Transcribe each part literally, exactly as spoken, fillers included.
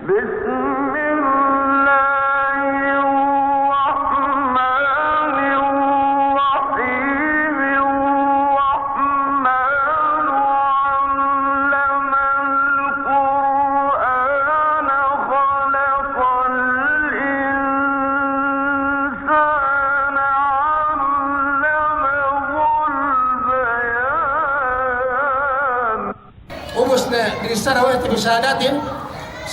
بسم الله الرحمن الرحيم. الرحمن علم القرآن خلق الإنسان علمه البيان. Ubus ne binissara we' te bi sahadatin,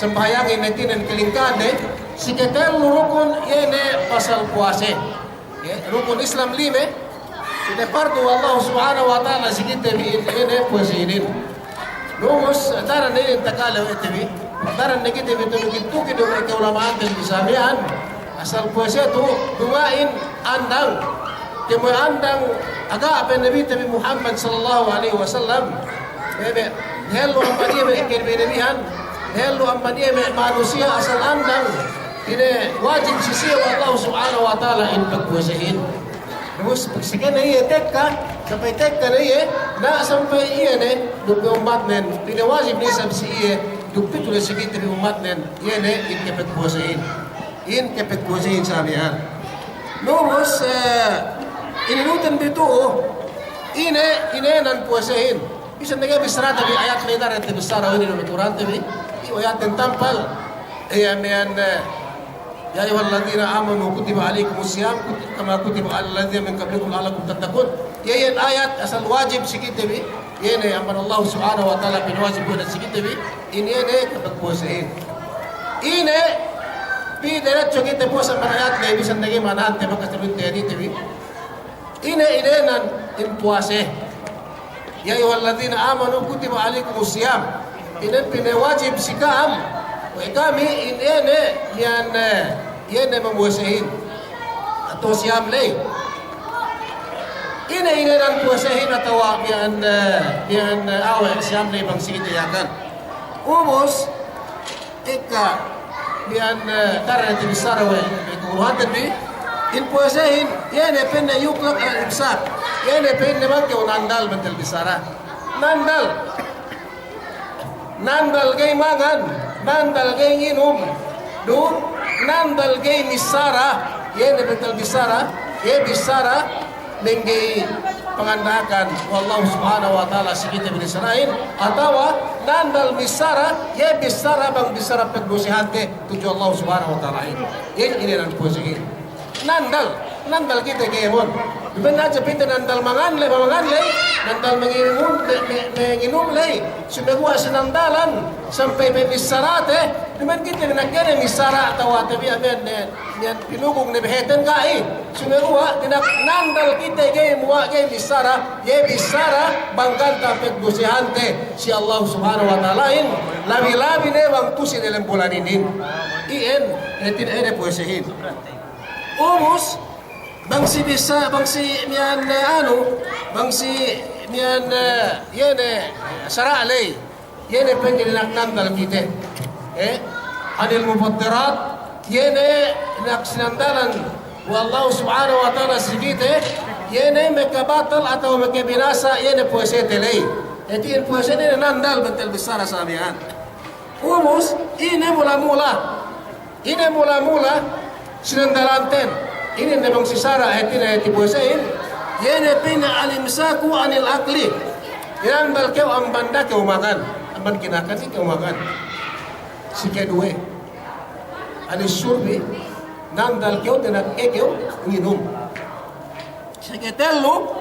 sambahayangin hātinen kalingka'ande, si katellu rukun iye ne pasal puwase. Iye, rukun Islam lime, si ne pardu Allah Subhanahu wa Ta'ala si kite bi iye ne puwase inin. Ubus, daran ne inin takale we' te bi, daran ne kite bi tu duk-duk me' ka'ulama'anten bi sa miya'an, asal puwase tu duma'in andang, kēmon andang aga' pa'in Nabite bi Muhammad sallallahu alaihi wasallam. Ebe, dehellu amban iye me' kanabi-nabihan, dehellu amban iye me' manusiya' asal andang, ine wajib si siye we' Allah Subhanahu wa Ta'ala in pagpuwasehin. Ubus, pagsekene iye tekka, sampay tekka ne iye, na sampay iye ne, duk me' ummatnen, ine wajib ne isab si iye, duk pitu ne si kite bi ummatnen, iye ne in kapagpuwasehin. In kapagpuwasehin sa miya'an. Ubus, eh, iniluten bi tu'u, ine, ine nan puwasehin. Bisan ne ga'i bissarate bi ayat ley, daran te bissara we' inin me' Kurante bi, iyu ayatten tampal, iye miya'an, eh, يا أيها الذين آمنوا كتب عليكم الصيام كت-، كما كتب على الذين من قبلكم لعلكم تتقون. Iye, iye ayat asal wajib si kite bi, iye ne amban Allah Subhanahu wa Ta'ala pinawajib we' ne si kite bi, in iye ne kapagpuwasehin. Ine, pī derecho kite puwase amban ayat ley, bisan ne ga'i ma'anahante bakas tabinte hadite bi. Ine, ine nan in puwase. يا أيها الذين آمنوا كتب عليكم الصيام. Ine pinawajib si ka'am, we' kami in iye ne, miya'an, eh, iye ne mamuwasehin. Atawa siyam ley. Ine, ine nan puwasehin atawa miya'an, eh, miya'an, eh, awe' siyam ley bang si kite Yakan. Ubus, Ekka, miya'an, eh, daran te bissara we' me' kaguruhanten bi, in puwasehin, iye ne pa'inne يطلق على الإمساك. Iye ne pa'inne bang kew nandal bentel bissara. Nandal. Nandal ga'i mangan, nandal ga'i nginum, duk nandal ga'i missara, iye ne bentel bissara, iye bissara, mangga'i panganda'akan we' Allah Subhanahu wa Ta'ala si kite binissarahin, atawa nandal missara, iye bissara bang bissara pagdusehante tudju Allah Subhanahu wa Ta'alahin. Iye inin nan puwasehin. Nandal, nandal kite kēmon. Duma'in hadja pa'inte nandal mangan ley, mangan ley, nandal manginum, me-, me-, manginum ley. Sumeguwa' sinandalan, sampay pe missarate, duma'in kite dina'ak ga'i ne missara, atawa tabiya' me-, me-, Iyan pinugung ne beheten ga'i. Sumeguwa' dina'ak nandal kite ga'i muwa' ga'i missara, ga'i bissara bang ganta' pagdusehante si Allah Subhanahu wa Ta'alahin, labi-labi ne bang tu'u si delem bulan inin. Iyan, hātinen ine puwasehin. Ubus, bang si bisa, bang si miya'an, eh, anu, bang si miya'an, eh, iye ne, sara' ley. Iye ne pa'in dina'ak nandal kite. Eh, anil mufattirat, iye ne dina'ak sinandalan we' Allah Subhanahu wa Ta'ala si kite, iye ne makabatal atawa makabinasa, iye ne puwasete ley. Hātinen puwasete ne nandal bentel bissara sa miya'an. Ubus, ine mula-mula. Ine mula-mula sinandalanten, inin ne bang si sara' hātinen hāti puwasehin, iye ne pa'inne al-imsaku anil akli. Inandal kew amban da'a kew mangan, amban kinakan si kew mangan. Si keduwe, anis surbi, nandal kew dina'ak ga'i kew nginum. Si ketellu,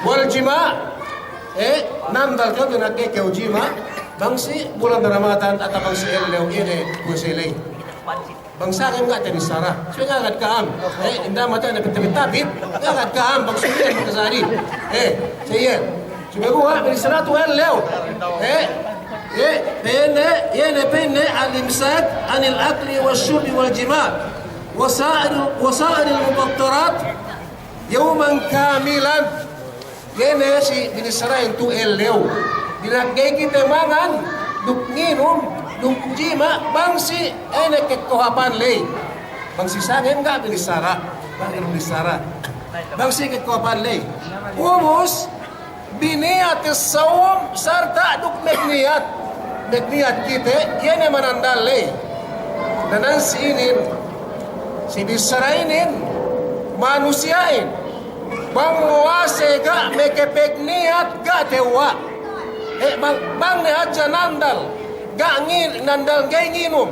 wal jima', eh, nandal kew dina'ak ga'i kew jima', bang si bulan Ramadan atawa bang si ellew, iye ne puwase ley. Bang sangem ga' te bissara, subey ngagad ka'am. Eh, inda' mata ne pete-pete tabit, ngagad ka'am, bang subey ne pete sari. Eh, sa iyan. Sumeguwa' bissara tu ellew. Eh, eh, pa'inne, iye ne pa'inne al-imsak anil akli wash-shurbi wal jima'. Wasa'il, wasa'il al-mufattirat. Yawman kamilan. Iye ne si binissarahin tu ellew. Dina'ak ga'i kite mangan, duk nginum, duk jima', bang si ine kekohapan ley. Bang si sangem ga' binissara, bang ine binissara. Bang si kekohapan ley. Ubus, biniyatis sawm, sarta' duk magniyat. Magniyat kite, iye ne manandal ley. Nanan si inin, si bissara inin, manusiya'in bang muwase ga' makapagniyat ga' tewwa'. Eh, bang, bang ne hadja nandal, ga' ngi-, nandal ga'i nginum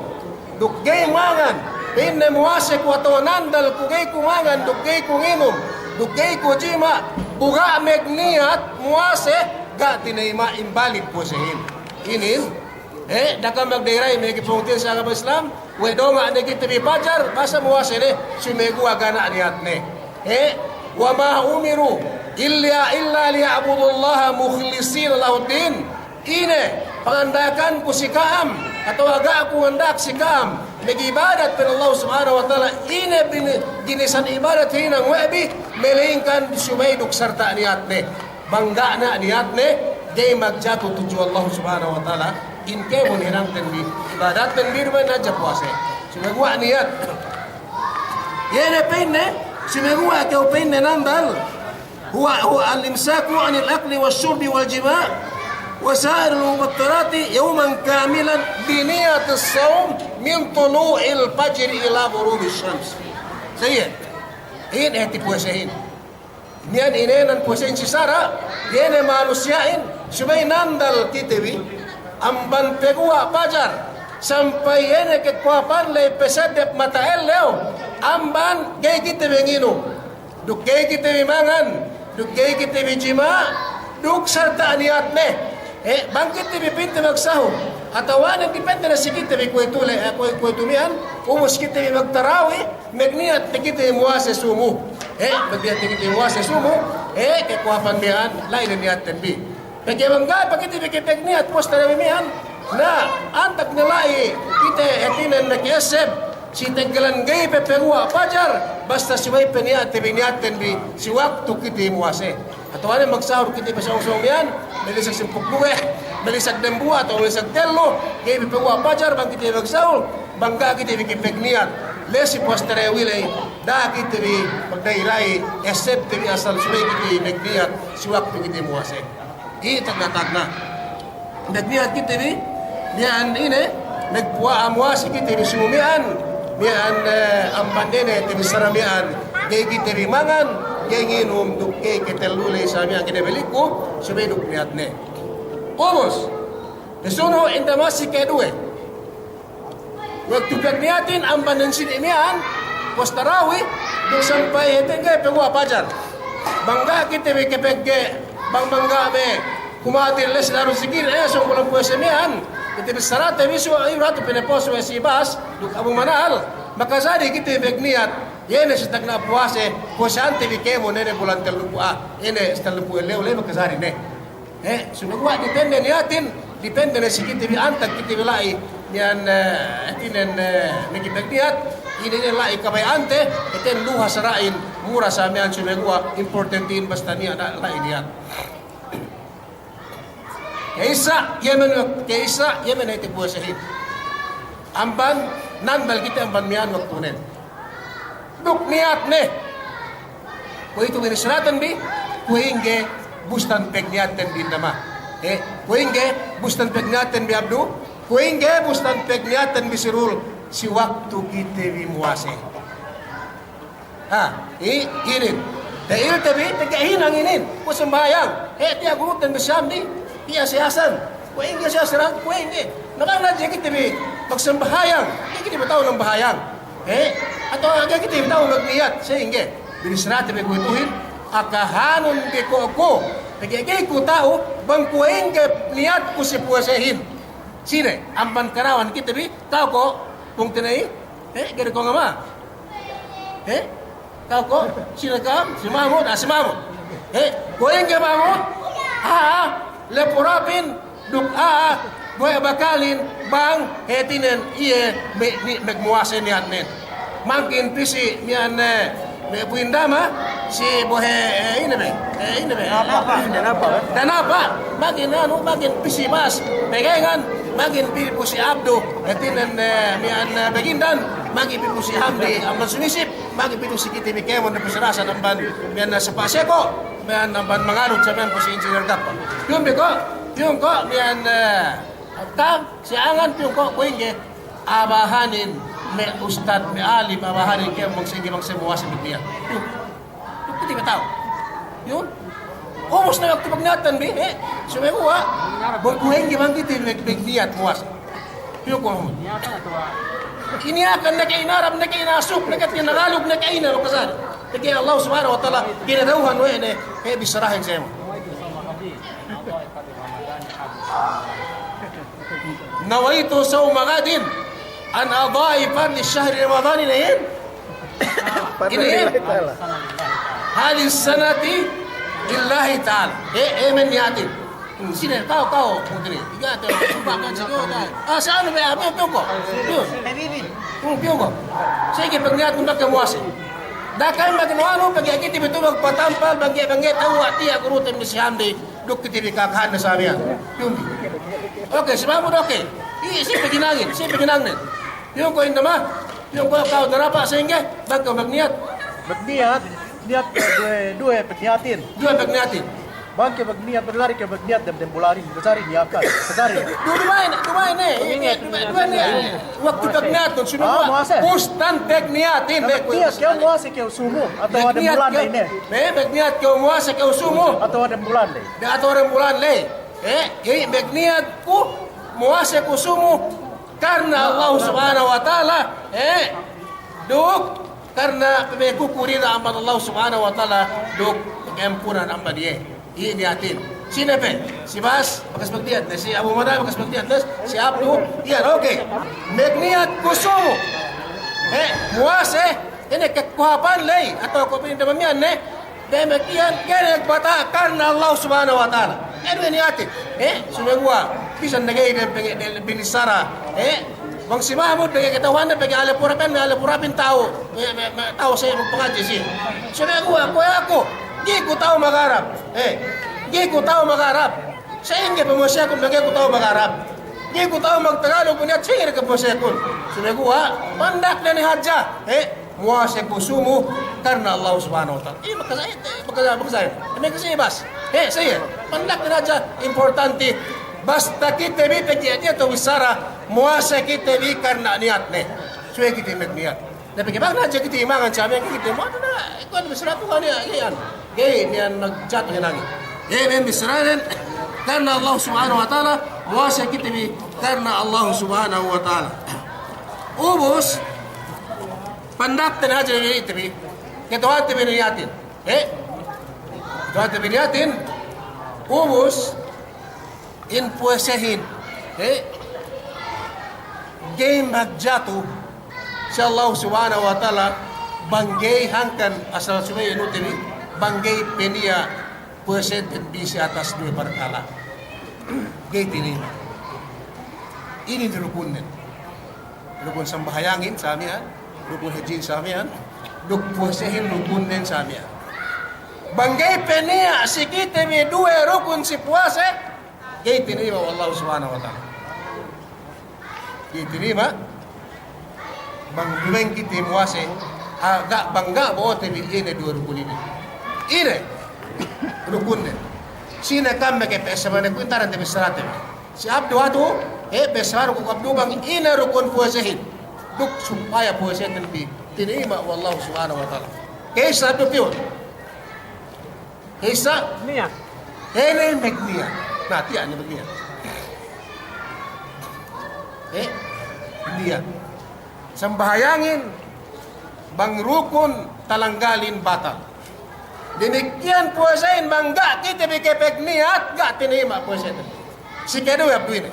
duk ga'i mangan, pa'inne muwase ku, atawa nandal ku ga'i ku mangan duk ga'i ku nginum duk ga'i ku jima', bu ga' magniyat muwase, ga' tinayima', invalid puwasehin. Inin, eh, da'a kam magdayra'i me' kepungtina'i si agama Islam, we' donga' ne kite bi pajar, basa muwase ne, sumeguwa' ga' niya' niyatne. Eh, wa ma umiru illa, illa liya'budullaha mukhlisina lahuddin. Ine panganda'akan ku si ka'am, atawa ga' ku nganda'ak si ka'am, mag'ibadat pa'in Allah Subhanahu wa Ta'ala, ine bin-, ginisan ibadat hinang we' bi, malaingkan subey duk sarta' niyatne. Bang ga' niya' niyatne, ga'i magjatu tudju Allah Subhanahu wa Ta'ala in kēmon hinangten bi, ibadatten bi, duma'in hadja puwase. Sumeguwa' niyat. Iye ne pa'inne, sumeguwa' kew pa'inne nandal, huwa, huwa al-imsaku anil akli wash-shurbi wal jima' wa sa'iril mufattirati yawman kamilan bi niyatis sawm min tulu'il fajri ila ghurubish shams. Sa iye, inin hāti puwasehin. Miya'an inēnan puwasehin si sara', iye ne manusiya'in, subey nandal kite bi amban paguwa' pajar sampay iye ne kekuwapan ley paseddep mata ellew, amban ga'i kite bi nginum, duk ga'i kite bi mangan, duk ga'i kite bi jima', duk sarta' niyatne. Eh, bang kite bi pa'inte magsahur, atawa ne dipende ne si kite bi kuwe'itu le, eh, kuwe'-, kuwe'itu miya'an, ubus kite bi magtarawi, magniyat ne kite bi muwase sumu. Eh, magniyat ne kite bi muwase sumu, eh, kekuwapan miya'an, la'i ne niyatten bi. Pegge' bang ga'i pe kite bi kapagniyat puwas tarawi miya'an, na, antag ne la'i kite hātinen maka'esseb, si teggelan ga'i pe paguwa' pajar, basta subey pe niya' te bi niyatten bi, si waktu kite bi muwase. Atawa ne magsahur kite bi sōng-sōng miya'an, malisag sampū' duwe, malisag dambuwa' atawa malisag tellu, ga'i pe paguwa' pajar bang kite bi magsahur, bang ga' kite bi kapagniyat, la'i si puwas tarawi ley, da'a kite bi magdayra'i, esseb te bi asal subey kite bi magniyat, si waktu kite bi muwase. Iye tagna'-tagna'. Magniyat kite bi, miya'an ine, magpuwa-, muwase kite bi sumu miya'an, miya'an, eh, amban ine te bi sara' miya'an, ga'i kite bi mangan, ga'i nginum, duk ga'i katellu ley sa miya'an kite bi liku, subey duk niyatne. Ubus, pasunu' inda masi keduwe. Waktu pagniyatin amban ensini' miya'an, puwas tarawi, duk sampay hātinen ga'i paguwa' pajar. Bang ga' kite bi kapegge', bang, bang ga' me' kumatil la'i si daru zikir, eh, sōng bulan puwase miya'an, kite bi sarate bi su, iyu' datu pinapos we' si Bas, duk Abu Manal, makajari kite bi magniyat, iye ne si tagna' puwase, puwasehante bi kēmon ine bulan tellupū', ah, ine si tellupū' ellew la'i makajari ne. Eh, sumeguwa' dipende niyatin, dipende ne si kite bi antag kite bi la'i, miya'an, eh, hātinen, eh, magpagniyat, ine ne la'i kabaya'ante, hātinen luha sara'in, mura sa miya'an sumeguwa', importantehin basta niya' na, la'i niyat. Ka'issa, iye men, ka'issa, iye men hāti puwasehin. Amban, nandal kite amban miya'an waktunen. Duk niyatne. Kuwe'itu binisaraten bi, kuwe' ingge bustan pagniyatten bi nama. Eh, kuwe' ingge bustan pagniyatten bi Abdu, kuwe' ingge bustan pagniyatten bi Sirul, si waktu kite bi muwase. Ha, i-, inin. Te'ilte bi, tege hinang inin, kuwe' sambahayang. Eh, tiya' guruten bi si Hamdi, tiya' si Hasan. Kuwe' ingge si Hasan, kuwe' ingge. Maka na hadja kite bi magsambahayang, ga'i kite bi ta'u nambahayang. Eh, atawa ga'i kite bi ta'u magniyat, sa'ingge. Binisarate bi kuwe'ituhin, akahanun bi ko' ku. Pegge' ga'i ku ta'u, bang kuwe' ingge niyatku si puwasehin. Sine, amban kanawan kite bi, ta'u ko', pungtina'i, eh, ga'i ko' ngama. Eh, Ka'u ko', sine ka'am, si Mahmud, ah, si Mahmud. Eh, kuwe' ingge Mahmud, a'a, lepu rapin, duk a'a, bohe' bakalin, bang, hātinen, iye, me', ni-, magmuwase niyatnen. Mangkin pī si, miya'an, eh, me' puwindama, si bohe', eh, ine be, eh, ine be. Danapa. Danapa, mangkin anu, mangkin pī si Bas, pegengan, mangkin pī pu si Abdu, hātinen, eh, miya'an, eh, Bagindan, mangkin pī pu si Hamdi, amban Sumisip, Magi pitu si kite bi kēmon ne pusarasan amban miya'an, eh, Sapa' Seko', miya'an amban Mangarut sa miya'an pu si Engineer Gappa. Piyun bi ko', piyun ko', miya'an, eh, kam, si angan piyun ko', kuwe' ingge, a'a bahanin, Me' ustad, me' alim, abahanin kēmon bang sa'ingge bang siye muwase magniyat. Yu. Yu, kite bi ta'u. Yu. Ubus ne waktu pagniyatan bi, eh? Sumeguwa', bang kuwe' ingge bang kite bi magniyat muwase. Yu, kuwe' ingge. Iniyakan ne ke inarab, ne ke inasuk, ne ke tinagalug, ne ke ina, makasal. Pegge' Allah Subhanahu wa Ta'ala, kinata'uhan we' ne, eh, bissarahin siye mu. نويت صوم غد عن أداء فرض شهر رمضان إليه. Ini, eh? هذه السنة لله تعالى. Eh, eh, me' niyatin. Hmm, sine, ka'u, ka'u, putri. Iga te, bang kan sige, oh, dai. Ah, si anu be, ah, piyun, piyun ko. Piyun. Hmm, piyun ko. Sige, pagniyat ku bang ke muwase. Da'a ka'am maganu-anu, pegge' kite bi tu magpatampal, bang ga'i, bang ga'i ta'u, tiya' guruten bi si Hamdi. Duk kite bi kakahan ne sa miya'an. Piyun bi. Oke, si Mahmud, oke. Iye, siye paginangin, siye paginangnen. Piyun ko inda ma, piyun ko ka'u darapa sa'ingge, bang kew magniyat. Magniyat, niyat duwe, duwe pagniyatin. Duwe pagniyatin. Bang kew magniyat, bang lari kew magniyat dem, dem bulanin, besari niyakan, besari. Duwe, duwe ne, duwe ne, duwe, duwe ne. Waktu pagniyatun, sumeguwa'. Ah, muwase. Bustan pagniyatin, be, magniyat kew muwase kew sumu, atawa dem bulan ley ne. Be, magniyat kew muwase kew sumu. Atawa dem bulan ley. Be, atawa dem bulan ley. Eh, ga'i, magniyat ku muwase ku sumu karna Allah Subhanahu wa Ta'ala, eh, duk karna pamekuku rida amban Allah Subhanahu wa Ta'ala, duk pama'ampunan amban iye. Iye niyatin. Sine pe, si Bas, bakas magniyat ne, si Abu Mada, bakas magniyat ne, si Abdu, iyan, oke. Magniyat ku sumu. Eh, muwase, ine ke kuhapan ley, atawa ku pinda mamiyan ne, damikiyan, ga'i ne bata' karna Allah Subhanahu wa Ta'ala. Ine niyatin, eh, sumeguwa', bisan ne ga'i ne pegge' ne binissara, eh, bang si Mahmud pegge' kata'uhanne pegge' Alep Urapin, me' Alep Urapin ta'u, me', me', me' ta'u siye magpangadji' siye. Sumeguwa', kuwe' aku, ga'i ku ta'u mag-Arab, eh, ga'i ku ta'u mag-Arab. Sa'ingge pamuwasekun, ga'i ku ta'u mag-Arab. Ga'i ku ta'u magtagalug, niyat sa'ingge pamuwasekun. Sumeguwa', pandakne ne hadja, eh, muwase ku sumu karna Allah Subhanahu wa Ta'ala. Iye, makasal, eh, makasal, makasal. Iye, makasal, Bas. Eh, sa iye, pandakne hadja, importante. Basta kite bi pegge' tiya' tu bissara, muwase kite bi karna niyatne. Subey kite bi magniyat. Na pegge' bang hadja kite imangan sa miya'an kite mu, anu na, ikuwan bissara Tuhan iyan, iyan. Ga'i, miya'an magjatu hinangin. Ga'i, miya'an bissaranen, karna Allah Subhanahu wa Ta'ala, muwase kite bi karna Allah Subhanahu wa Ta'ala. Ubus, pandakten hadja kite bi, kata'uhante bi niyatin. Eh? Kata'uhante bi niyatin, ubus, in puwasehin, eh, ga'i magjatu si Allah Subhanahu wa Ta'ala, bang ga'i hangkan asal subey inute bi, bang ga'i pe niya' puwaseten bi si atas duwe parkala'. Ga'i tinayma'. Inin rukunnen. Rukun sambahayangin sa miya'an, rukun hadjihin sa miya'an, duk puwasehin rukunnen sa miya'an. Bang ga'i pe niya' si kite bi duwe rukun si puwase, ga'i tinayma' we' Allah Subhanahu wa Ta'ala. Ga'i tinayma', bang duma'in kite muwase, a, ga', bang ga' bo'ote bi ine duwe rukun inin. Ine rukunnen. Sine ka'am me' ke pe sabane ku intaran te bissarate bi. Si Abdu atu, eh, bissara ku Abdu bang ine rukun puwasehin. Duk supaya puwaseten bi tinayma' we' Allah Subhanahu wa Ta'ala. Ka'issa Abdu piyun. Ka'issa? Niyat. Ine magniyat. Na, tiya' ne magniyat. Eh, niyat. Sambahayangin bang rukun talanggalin batal. Damikiyan puwasehin bang ga' kite bi kapagniyat, ga' tinayma' puwaseten. Si keduwe Abdu ine.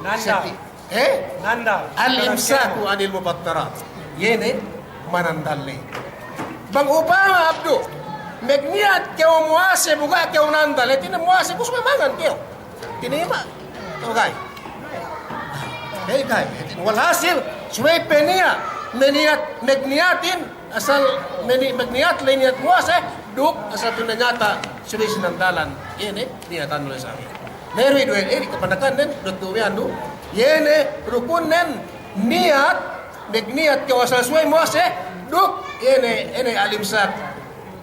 Nandal. Seti-, eh? Nandal. Al-imsaku anil mufattirat. Iye ne, manandal ley. Bang upama Abdu, magniyat kew muwase bu ga' kew nandal, hātinen muwase ku subey mangan kew. Tinayma'. Oke. Hātinen, walhasil, subey pe niya', maniyat, magniyatin, asal mani-, magniyat ley niyat muwase, duk asal tundangata subey sinandalan. Iye ne, niyatannu ley sa miya'an. Meru duwe, eh, kapandakannen, duk duwe anu. Iye ne, rukunnen, niyat, magniyat kew asal subey muwase, duk, iye ne, iye ne al-imsak.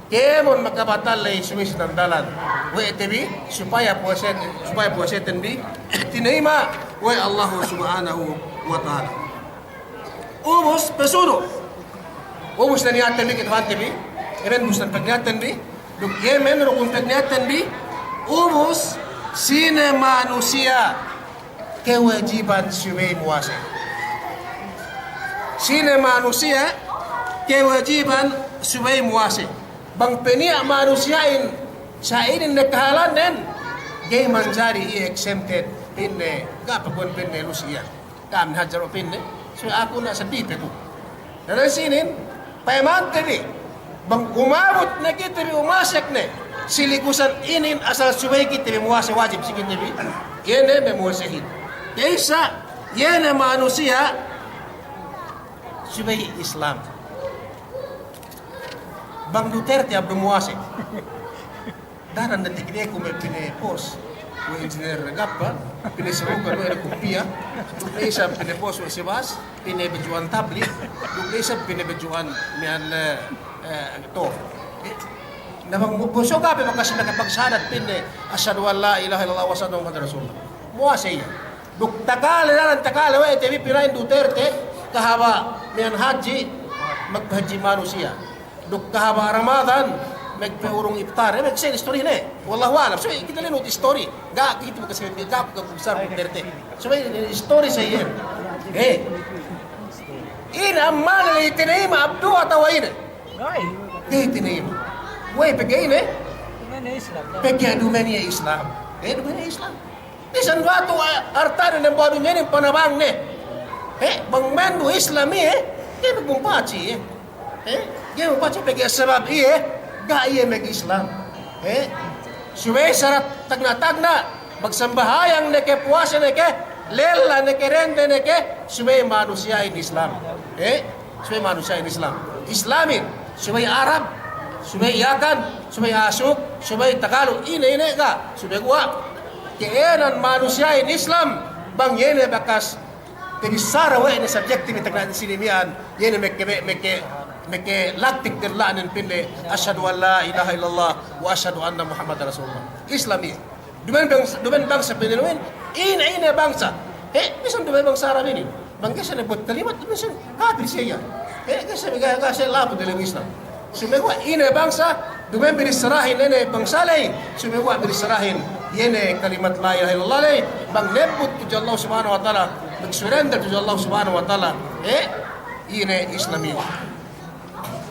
Kēmon makabatal ley subey sinandalan we' te bi, supaya puwase-, supaya puwaseten bi tinayma' we' Allahu Subhanahu wa Ta'ala. Ubus, pasunu'. Ubus ne niyatten bi, kite fahante bi. Iye men ubus ne pagniyatten bi. Duk iye men rukun pagniyatten bi. Ubus, sine manusiya' kewajiban subey muwase. Sine manusiya' kewajiban subey muwase. Bang pe niya' manusiya'in sa' inin ne kahālannen, ga'i manjari iye exempted, pa'inne, ga' paguwa'an, pa'inne, lu si iyan. Kami hadja du, pa'inne, so aku na' seddili pe ku. Na, daran sinin, payamante bi, bang umabut ne kite bi, umasek ne si ligusan inin, asal subey kite bi muwase, wajib si kite bi. Iye ne me' muwasehin. Ka'issa, iye ne manusiya' subey Islam. Bang Duterte abdu muwase. Daran ne tekniku me' pinapost we' Engineer Gappa, pinasarukan we' ne kupiya, duk ne isab pinapost we' si Bas, pinabaju'an tablig, duk ne isab pinabaju'an miya'an, eh, eh, to. Eh, na bang mu-, muwase ga' pe bakas makapagsahadat, pa'inne, "Ashhadu an la ilaha illallah wa ashhadu anna Muhammadan Rasulullah." Muwase iye. Duk takale, daran takale we' te bi pina'in Duterte, kahaba' miya'an hadji, magpahadji manusiya'. Duk kahaba' Ramadan, magpa'urung iftar. Eh, magseddili istori ne. Wallahu a'lam. So, kite linut istori. Ga' kite bakas, ga' bakas Duterte. So, istori sa iye. Eh. Ine ammal ley tinayima' abdu atawa ine? Ga'i. Ga'i tinayima'. Wey, pegge' ine? Duma'in Islam. Pegge' duma'in iye Islam. Eh, duma'in iye Islam. Bisan du atu, eh, artane ne buwat dunyahin, panabang ne. Eh, bang mendu Islam iye, ga'i magmumpa'at si iye. Eh, ga'i magmumpa'at si iye, pegge' sabab iye, ga' iye mag-Islam. Eh, subey sarat tagna'-tagna', magsambahayang ne ke, puwase ne ke, lella ne ke, dende ne ke, subey manusiya'in Islam. Eh, subey manusiya'in Islam. Islamin, subey Arab, subey Yakan, subey Asuk, subey Tagalog, ine, ine, ga'. Subey guwa', ka'ēnan manusiya'in Islam, bang iye ne bakas tabissara we' ne subject bi tagna' sinin miya'an, iye ne meke, meke, meke lagtik della'nen pa'inne, "Ashhadu an la ilaha illallah wa ashhadu anna Muhammadan Rasulullah." Islam iye. Duma'in bangsa, duma'in bangsa pa'inne, ine, ine bangsa. He, bisan duma'in bangsa Arab inin. Bang ga'i siye ne buwat kalimat, bisan kapir siye iyan. He, ga'i siye, ga'i, ga'i siye labud dalem Islam. Sumeguwa' ine bangsa, duma'in binissarahin ine bangsa ley. Sumeguwa' binissarahin iye ne kalimat la ilaha illallah ley. Bang nebbut tudju Allah Subhanahu wa Ta'ala, magsurrender tudju Allah Subhanahu wa Ta'ala. He, ine Islam iye.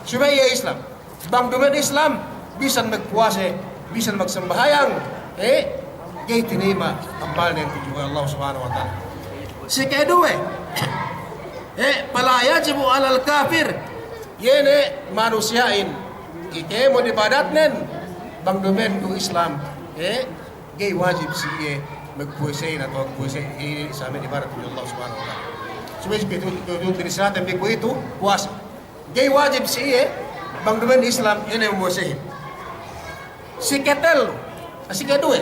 Subey iye Islam. Bang duma'in Islam, bisan magpuwase, bisan magsambahayang, eh, ga'i tinayima' ammalnen tudju Allah Subhanahu wa Ta'ala. Sikeduwe, eh, fala yajibu alal kafir, iye ne manusiya'in, ikēmon ibadatnen, bang duma'in du Islam, eh, ga'i wajib si iye magpuwasehin atawa magpuwase, eh, sa' me' ibadat tudju Allah Subhanahu wa Ta'ala. Subey si itu, itu, itu, itu, puwase. Ga'i wajib si iye, bang duma'in Islam, iye ne muwasehin. Siketellu, sikeduwe.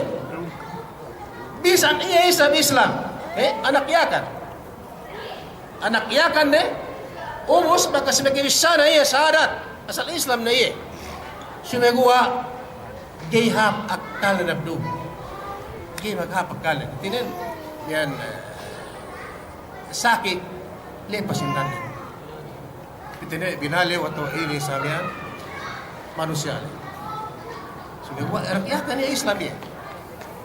Bisan iye isab Islam, eh, anak Yakan. Anak Yakan ne, ubus bakas makabissā ne iye sahadat, asal Islam ne iye. Sumeguwa' ga'i hāp akkalnen abdu. Ga'i maghāp akkalnen. Hātinen, iyan, eh, saki, lepas indannen. Pitene' binalew atawa ine sa' miya'an manusiya' ley. Sumeguwa' anak Yakan iye Islam iye.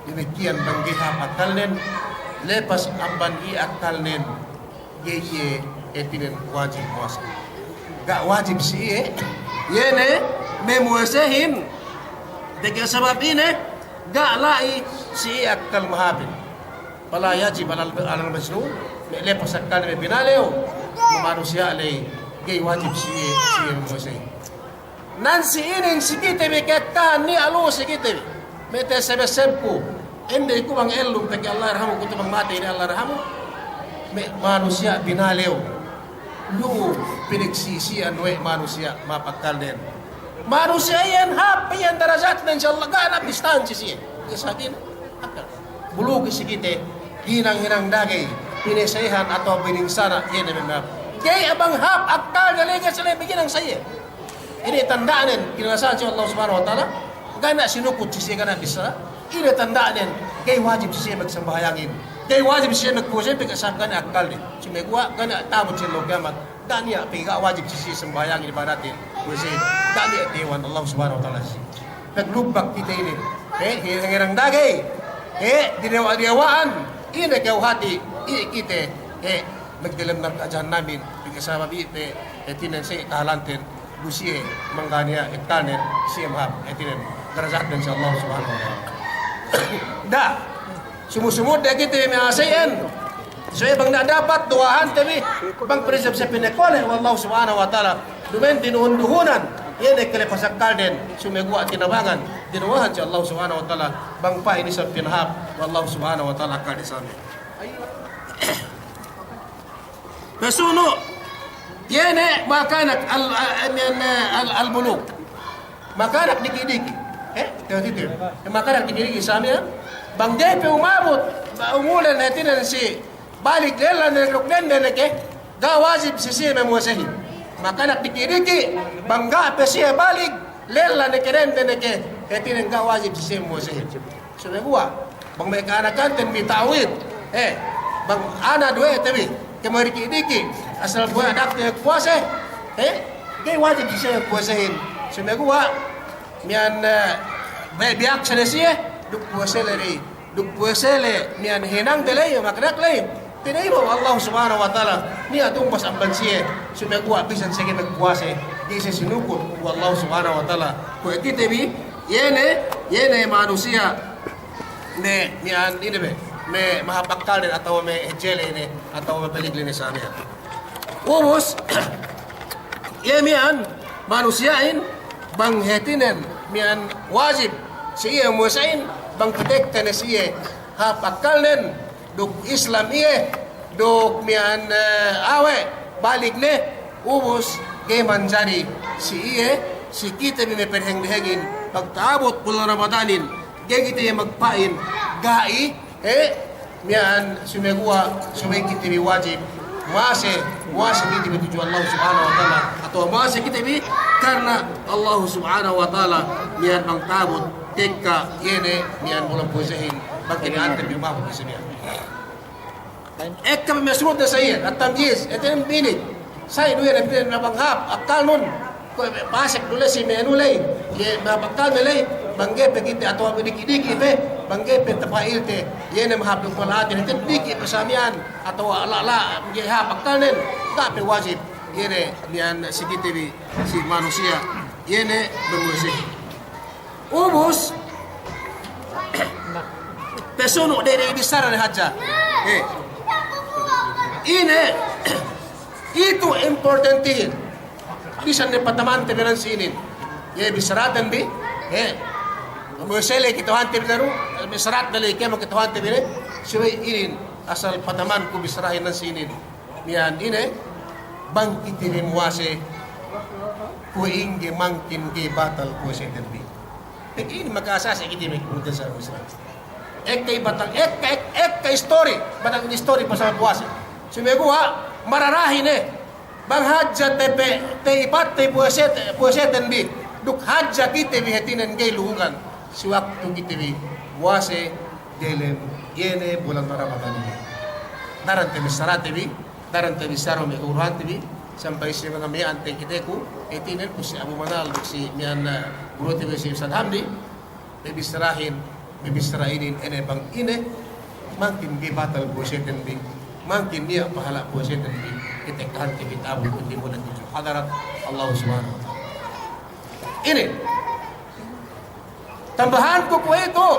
Damikkiyan bang ga'i hāp akkalnen, lepas amban iye akkalnen, ga'i iye hātinen wajib muwase. Ga' wajib si iye, iye ne me' muwasehin, deke sabab ine, ga' la'i si iye akkal mahāpin. Fala yajib alal, alal majnun, me' lepas akkalne me' binalew, me' manusiya' ley, ga'i wajib si iye, si iye muwase. Nan si inin si kite bi kekkahan niya' lu'u si kite bi. Me' tesebesebku, inde ku bang ellum pegge' Allah yarhamu, ku tu bang matey inin Allah yarhamu. Me' manusiya' binalew. Lu'u pinagsisi'an we' manusiya' mapakkalnen. Manusiya' iyan hāp iyan darajatnen si Allah, ga' ne bistahan si siye. Ga'i sabab ine. Akkal. Buluki si kite, hinang-hinang dagey, pinesehan atawa bininsana', iye ne me' hāp. Ga'i bang hāp akkalne ley, ga'i siye ley biginang sa iye. Ine tanda'nen, kinalasahan si Allah Subhanahu wa Ta'ala, ga' ne sinukut si siye, ga' ne bissā. Ine tanda'nen, ga'i wajib si siye magsambahayangin. Ga'i wajib si siye magpuwasehin, pegge' sabab ga' ne akkalne. Sumeguwa' ga' ne ta'abut si ellew kiyamat. Ga' niya' pe ga' wajib si siye sambahayangin, ibadatin, puwasahin. Ga' niya' diyawa' Allah Subhanahu wa Ta'ala si siye. Paglubbak kite inin, eh, hinang-hinang dagey, eh, diyawa'-diyawa'an, ine kew hati', iye kite, eh, magdelem narka' jahannamin, pegge' sabab iye pe, eh, hātinen si kahalanten, du siye mangga' niya' ekkanen, siye mahāp, hātinen, darajaten si Allah Subhanahu wa Ta'ala. Da. Sumu-sumudde kite me' a'a siyen. Subey bang dapat duwahante bi, bang pa'in isab pinakole we' Allah Subhanahu wa Ta'ala. Duma'in dinuhun-duhunan, iye ne kale pasakkalden, sumeguwa' tinabangan, dinuwahan si Allah Subhanahu wa Ta'ala, bang pa'in isab pinahāp we' Allah Subhanahu wa Ta'ala akkalde samiyan. Pasunu', iye ne makanak al-, al-, al-, al-, al-bulug. Makanak diki'-diki'. Eh, tiyo-tiyo. Makanak diki'-diki' samiyan. Bang ga'i pe umabut, ba-, umulan hātinen si balig, lella ne duk dende ne ke, ga' wajib si siye me' muwasahin. Makanak diki'-diki', bang ga' pe siye balig, lella ne ke, dende ne ke, hātinen ga' wajib si siye me' muwasahin. Sumeguwa', bang me' ka'anakanten bi ta'wid, eh, bang ana' duwe'te bi, kemari diki'-diki', asal buwe' adakte puwase, eh, ga'i wajib si siye puwasehin. Sumeguwa', miya'an, eh, bi-, biyaksa ne siye, duk puwase le ley, duk puwase le, miya'an hinangde ley, makanak ley. Tinayima' we' Allah Subhanahu wa Ta'ala, niya' tumbas amban siye, sumeguwa' bisan siye ga'i magpuwase, ga'i siye sinukut we' Allah Subhanahu wa Ta'ala. Kuwe' kite bi, iye ne, iye ne manusiya' me', miya'an ine be, me' mahāp akkalden atawa me' hadje le ine, atawa me' balig le ine samiyan. Ubus, iye miya'an manusiya'in, bang hātinen miya'an wajib si iye muwasa'in, bang patekka ne si iye hāp akkalnen, duk Islam iye, duk miya'an, eh, awe', balig ne, ubus, ga'i manjari si iye, si kite bi me' padeheng-dehengin, pagta'abut bulan Ramadanin, ga'i kite iye magpa'in, ga'i, eh, miya'an sumeguwa', subey kite bi wajib, muwase, muwase kite bi tudju Allah Subhanahu wa Ta'ala, atawa muwase kite bi karna Allah Subhanahu wa Ta'ala, miya'an bang ta'abut, tekka, iye ne, miya'an bulan puwasehin, bang kite ante bi mabut si miya'an. Ekka me' surutne sa iyan, at-tamyiz, hātinen binik. Sa iyan duwe ne pī ne bang hāp akkalnun. Kuwe' pasek du ley si me' anu ley, iye mahāp akkalne ley, bang ga'i pe kite atawa diki'-diki' pe, bang ga'i pe tapa'ilte, iye ne mahāp duk mala'atin, hātinen diki' pe samiyan, atawa la', la', ga'i hāp akkalnen, ga' pe wajib, iye ne miya'an si kite bi, si manusiya', iye ne bang muwase. Ubus, pasunu' de, de bissara ne hadja. Eh. Ine, itu importantihin. Bisan ne patamante bi nan si inin. Iye bissaraten bi. Eh. Muwase le kata'uhante bi daru, bissarate le kēmon kata'uhante bi ne. Subey inin, asal patamanku bissarahin nan si inin. Miya'an ine, bang kite bi muwase, kuwe' ingge mangkin ga'i batal puwaseten bi. Pegge' inin maka'asase kite bi me' kapungtina'ihan si Islam. Ekka batal, ekka, ekka, ekka istori, batal istori pasal puwase. Sumeguwa', mararahi ne, bang hadja tape, ta'ipatte puwase, puwaseten bi, duk hadja kite bi hātinen ga'i luhugan, si waktu kite bi muwase, delem, iye ne bulan Ramadan inin. Daran tabissarate bi, daran tabissara me' guruhante bi, sampay si manga miya'an te kiteku, hātinen pu si Abu Manal, si miya'an, eh, gurute bi si Ustadz Hamdi, tabissarahin, tabissara inin, ine bang ine, mangkin ga'i batal puwaseten bi, mangkin niya' pahala' puwaseten bi, kite kahante bi ta'abut kundi muda tudju hadarat Allah Subhanahu wa Ta'ala. Inin. Tambahanku kuwe'itu,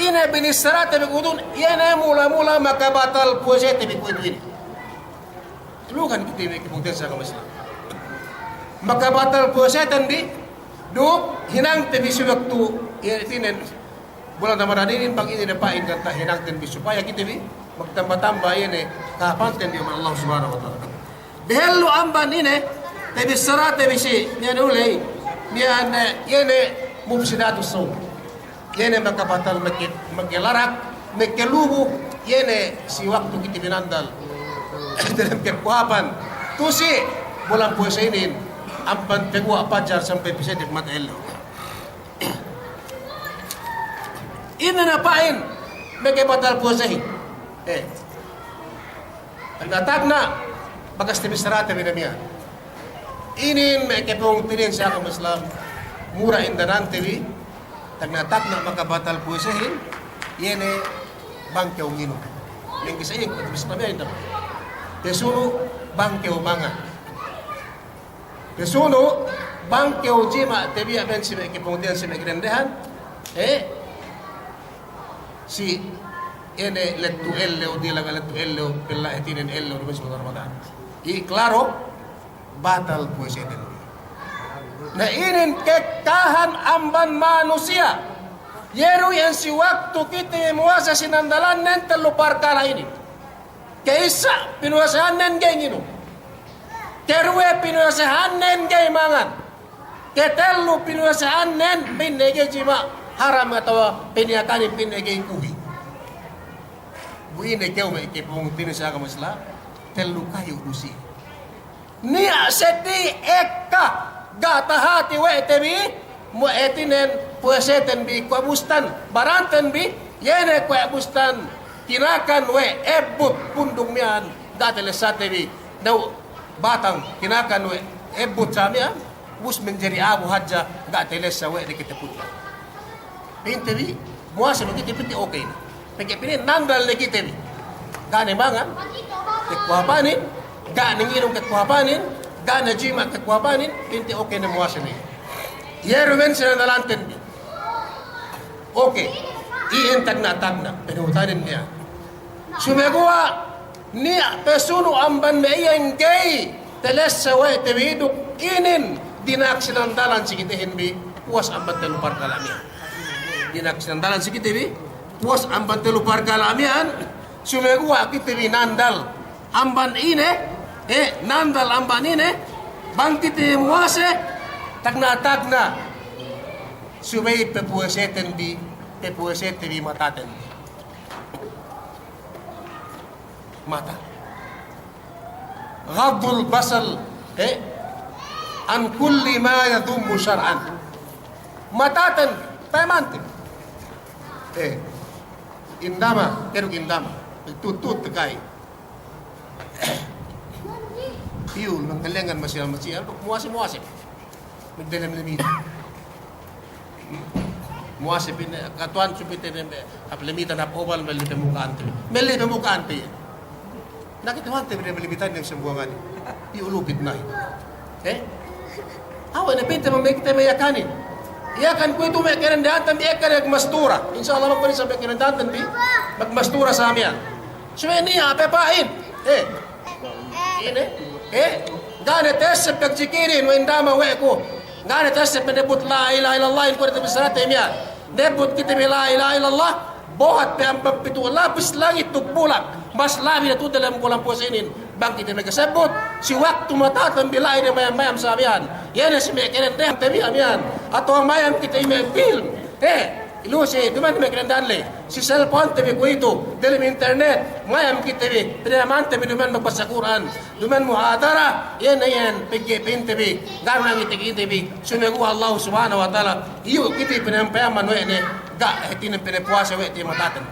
ine binissarate bi kuwe'itun, iye ne mula-mula makabatal puwasete bi kuwe'itu inin. Luhugan kite bi me' kapungtina'ihan si agama Islam. Makabatal puwaseten bi, duk hinangte bi si waktu, iye hātinen, bulan Ramadan inin bang ine ne pa'in ganta' hinangten bi supaya kite bi magtamba-tamba iye ne kahāpanten bi amban Allah Subhanahu wa Ta'ala. Dehellu amban ine, tabissarate bi si, miya'an uley, miya'an, eh, iye ne mufsidatus shaum. Iye ne makabatal meke-, makalarak, makalubu, iye ne si waktu kite bi nandal. Delem kakuwapan. Tu'u si bulan puwase inin, amban paguwa' pajar sampay pasede mata ellew. Ine ne pa'in, makabatal puwasehin. Eh. Tagna'-tagna', Bakas te bissarate bi ne miya'an. Inin me' kapungtina'ihan si agama Islam, mura indanante bi, tagna'-tagna' makabatal puwasehin, iye ne bang kew nginum. Mengge sa iyan ku bissara miya'an indan. Pesunu' bang kew mangan. Pesunu' bang kew jima' tabiya' ben si me' kapungtina'ihan si me' kadendehan. Eh? Si ine lettu ellew, dilaga lettu ellew, pella hātinen ellew, duma'in si bulan Ramadan. Iye klaro, batal puwaseten. Na inin kekkahan amban manusiya'. Iye du iyan si waktu kite muwase sinandalannen tellu parkala' inin. Ke'issa' pinuwasehannen ga'i nginum. Keduwe pinuwasehannen ga'i mangan. Ketellu pinuwasehannen pa'inne ga'i jima' haram atawa piniyakanin pa'inne ga'i kuhi'. Bu ine kew me' kapungtina'ihan si agama Islam, tellu kayu' du si. Niya' seddi ekka ga' tahati we' te bi, mu hātinen puwaseten bi kuwe' bustan, baranten bi, iye ne kuwe' bustan, kinakan we' ebbut pundung miya'an, ga' talessate bi, daw batang, kinakan we' ebbut sa miya'an, ubus manjari abu hadja, ga' talessa we' de kite pundung. Pa'inte bi, muwase bi kite pa'inte okey ne. Pegge' pa'inne nandal ne kite bi. Ga' ne mangan kekuhapanin, ga' ne nginum kekuhapanin, ga' ne jima' kekuhapanin, pa'inte okey ne muwase ne. Iye du ben sinandalanten bi. Okey. Iyan tagna'-tagna', panuhutanin miya'an. Sumeguwa' niya' pesunu' amban me' iyan ga'i talessa we' te bi duk inin dina'ak sinandalan si kitehin bi, puwas amban tellu parkala' miya'an. Dina'ak sinandalan si kite bi, puwas amban tellu parkala' miya'an, sumeguwa' kite bi nandal amban ine, eh, nandal amban ine, bang kite muwase, tagna'-tagna', subey papuwaseten bi, papuwasete bi mataten bi. Mata. Ghaddul basar, eh, an kulli ma yadhummu shar'an. Mataten, payamante. Eh, indama, kew duk indama. Tutut te kay. Piyul, manggalengan masi-masi, muwase-muwase. Magdelem lemita. Muwase pa'inne, katuwan subey te ne, hap lemita, hap obal, melli pemuka'ante. Melli pemuka'ante. Na kite wante bi ne lemita ne sembuwangan. Iye ulupit nahi. Eh? Awe' ne pa'inte me' kite me' Yakanin. Yakan kuwe'itu me' kadendehanten bi ekka ne magmastura. Insya Allah magpa'in sa me' kadendehanten bi magmastura sa miya'an. Subey niya' pe pa'in. Eh. Ine? Eh? Ga' ne ta'esseb pagjikirin we' indama we' ku. Ga' ne ta'esseb pagnebbut la ilaha illallah in kuwe' te bissarate miya'an. Nebbut kite bi la ilaha illallah. Bohat pe amban pitu' lapis langit duk bulak. Mas labi ne tu'u dalem bulan puwase inin. Bang kite bi magsebbut. Si waktu mataten bi la'i ne mayam-mayam sa miya'an. Iye ne si me' kadendehante bi miya'an. Atawa mayam kite bi me' film. Eh. Ilu si, duma'in me' kadendehan ley. Si cellphone te bi kuwe'itu, dalem internet, mayam kite bi, pinayamante bi duma'in magbasa Kur'an, duma'in muhadara, iyan, iyan, pegge' pa'inte bi, ga' du nangite kite bi, sumeguwa' Allah Subhanahu wa Ta'ala, iyu' kite bi pinayam-payaman we' ne, ga' hātinen pinapuwase we' te mataten.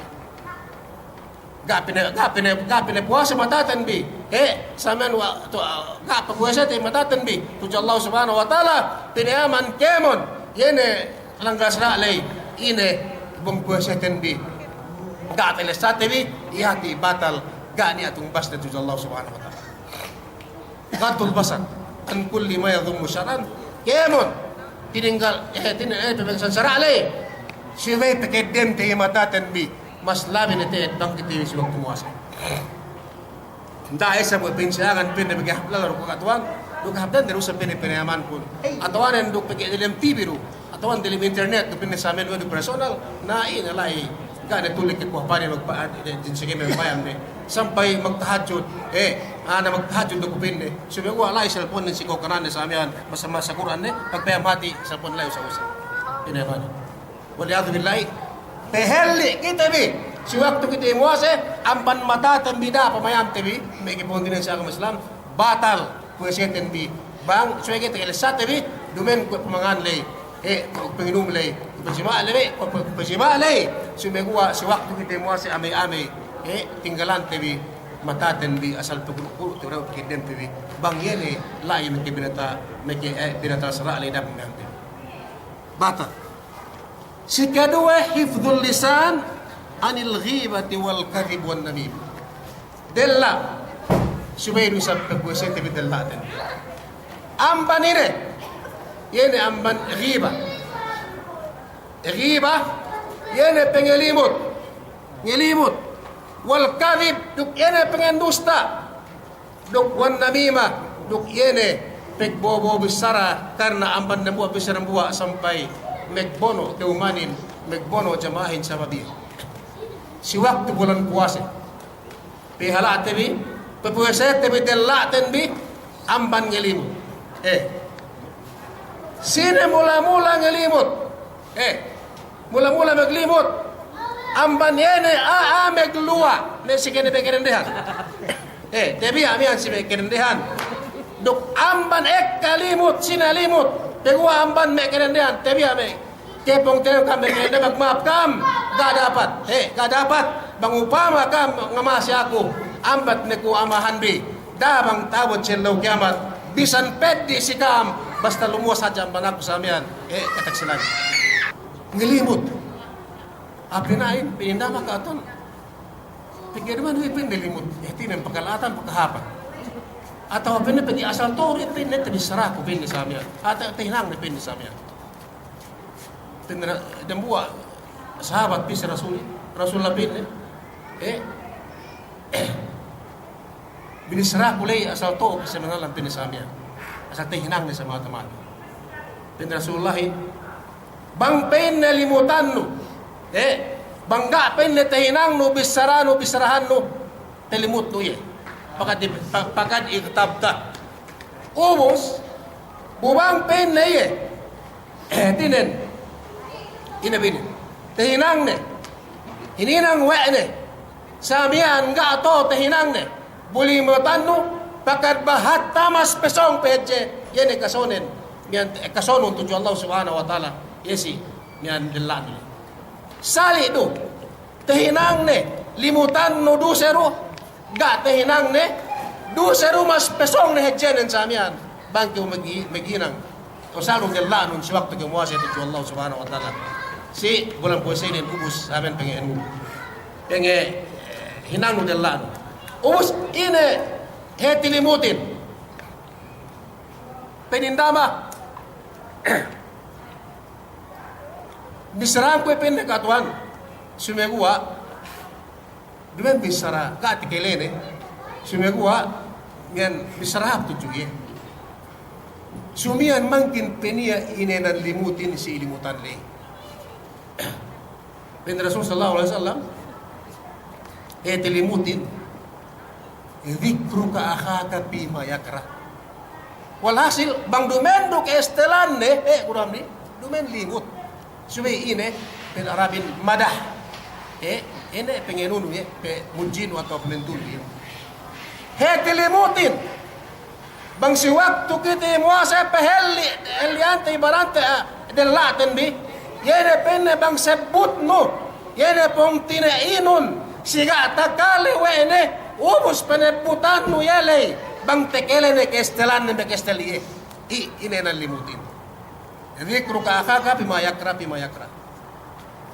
Ga' pina-, ga' pina-, ga' pinapuwase mataten bi. He', samen wa-, tu-, ga' papuwasete mataten bi. Tudju Allah Subhanahu wa Ta'ala, pinayaman kēmon. Iye ne langgal sara' ley, ine bang puwaseten bi. Ga' talessate bi, iye hāti batal, ga' niya' tumbasne tudju Allah Subhanahu wa Ta'ala. Ghaddul basar an kulli ma yadhummu shar'an. Kēmon. Tininggal, eh, tin-, eh, pamegsahan sara' ley. Subey pakeddemte iye mataten bi. Mas labi ne te'ed bang kite bi si waktu muwase. Nda' isab we' pinsiyangan pa'inne pegge' hap lala du ku katuwan. Duk hap dende du sa pa'inne pinayamankun. Atawanen duk pegge' dalem T V du. Atawa dalem internet, du pa'inne samen we' du personal, na ine la'i, ga' ne tulik ke kuwe' pa'inne magpa-, de, de, sige me' mayam ne. Sampay magtahajjud, eh, ana magtahajjud du ku pa'inne. Sumeguwa' la'i cellphone ne si ko' kananne samen, masa-masa Kur'an ne, pagpayam hāti, cellphone la'i usa-usa. Ine pa'inne. Wal iyadhu billahi, pahelli' kite bi, si waktu kite muwase, amban mataten bi da'a pamayamte bi, me' kapungtina'ihan si agama Islam, batal. Puwaseten bi, bang, subey kite kalessate bi, duma'in kuwe' pamangan ley, eh, kuwe' panginum ley, kuwe' pajima' ley, kuwe' pa-, pajima' ley, sumeguwa' si waktu kite muwase amey-amey, eh, tinggalante bi, mataten bi asal peguru'-guru' te dahu' pegedem te bi. Bang iye ne la'i meke binata, meke, eh, binata sara' le dam ngante. Bata. Sikaduwe, hifdhul lisan anil ghibati wal kadhib wan namimah. Della'. Subey du isab papuwasete bi della'ten. Amban ine, iye ne amban ghiba. Ghiba, iye ne pengelimut. Ngelimut. Wal kadhib, duk iye ne pengendusta. Duk wan namimah, duk iye ne pegbo'o-bo'o bissara, karna amban dambuwa' bissara dambuwa' sampay megbono' ka'umanin, megbono' jama'ahin sabab iye. Si waktu bulan puwase, pihala'te bi, papuwasete bi, della'ten bi, amban ngelimut. Eh. Sine mula-mula ngelimut? Eh. Mula-mula maglimut, amban iye ne a'a magluwa', ne si kene be kadendehan. Eh, tabiya' miya'an si be kadendehan. Duk amban ekka limut, sine limut, paguwa' amban me' kadendehan, tabiya' me'. Kepong tene kam me' kadendehan, magma'ap kam, ga' dapat. Eh, ga' dapat. Bang upama kam ngamasi aku, ambat ne ku amahan bi, da'a bang ta'abut si ellew kiyamat, bisan peddi' si kam, basta lumuwas hadja amban aku sa miya'an. Eh, kataksilan. Ngelimut. Ape na'in, pinindama ka'atan. Pegge' duma'in we' pa'inne limut. Eh, hātinen pakala'atan, pakahāpan. Atawa pa'inne pegge' asal to'o we' pa'inne tabissaraku pa'inne sa miya'an. Atawa tahinangne pa'inne sa miya'an. Pa'inne dambuwa' sahabat pī si Rasul, Rasulullah pa'inne. Eh, Binissaraku ley asal to'o pe si manalan pa'inne sa miya'an. Asal tahinangne sa mata-mata. Pa'in Rasulullahin, bang pa'inne limutannu, eh, bang ga' pa'inne tahinangnu bissaranu, bissarahannu, talimutnu iye. Faqad ib-, fa-, faqad igtabta. Ubus, bu bang pa'inne iye, eh, hātinen, ine bi inin, tahinangne, hininang we' ne, sa miya'an ga' to'o tahinangne, bu limutannu, faqad bahatta, mas pesōng pe hadja, iye ne kasōnen, miya'an, eh, kasōnun tudju Allah Subhanahu wa Ta'ala, iye si, miya'an della'nu. Sali' du, tahinangne, limutannu duse du, ga' tahinangne, duse du mas pesōng ne hadjenen sa miya'an, bang kew magi-, maghinang. Asal du della'nun si waktu kew muwase tudju Allah Subhanahu wa Ta'ala. Si bulan puwase inin ubus, amin pangēnun. Pangē, eh, hinangnu della'nun. Ubus ine hāti limutin. Pa'in dama. Bissaraku we' pa'inne ka'atuhan. Sumeguwa'. Duma'in bissara, ga' takalene. Sumeguwa', miya'an bissara hāp tudju iye. Sumiyan mangkin pe niya' inēnan limutin si limutan ley. Pa'in Rasul sallallahu alaihi wasallam, hāti limutin, dhikruka akhaka fima yakrah. Walhasil, bang duma'in du ka'astelanne, eh, gurami, duma'in limut. Subey ine, pa'in Arabin madah. Eh, ine pangēnunu iye, pamudjinu atawa pamentunu iye. Hāti limutin. Bang si waktu kite muwase pahelli', helli'ante ibarante, ah, della'ten bi. Iye ne pa'inne bang sebbutnu, iye ne pungtina'inun, si ga' takale we' ne, ubus panebbutannu iye ley, bang takale ne ka'astelanne me' ka'astel iye. I-, inēnan limutin. Dhikruka akhaka fima yakrah, fima yakrah.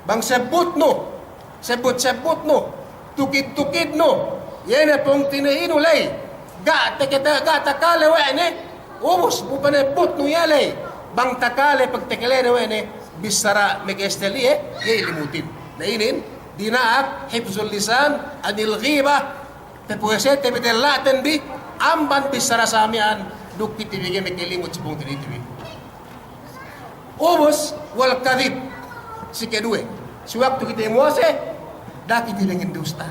Bang sebbutnu, sebbut-sebbutnu, tukid-tukidnu, iye ne pungtina'inu ley, ga' takale, ga' takale we' ne, ubus bu panebbutnu iye ley, bang takale pagtakalene we' ne, bissara me' ka'astel iye, iye limutin. Na inin, dina'ak hifzul lisan anil ghibah, Papuwasete bi, della'ten bi, amban bissara sa miya'an, duk kite bi ga'i makalimut si pungtina'ite bi. Ubus, wal kadhib, si kaduwe. Si waktu kite muwase, da'a kite mangendusta.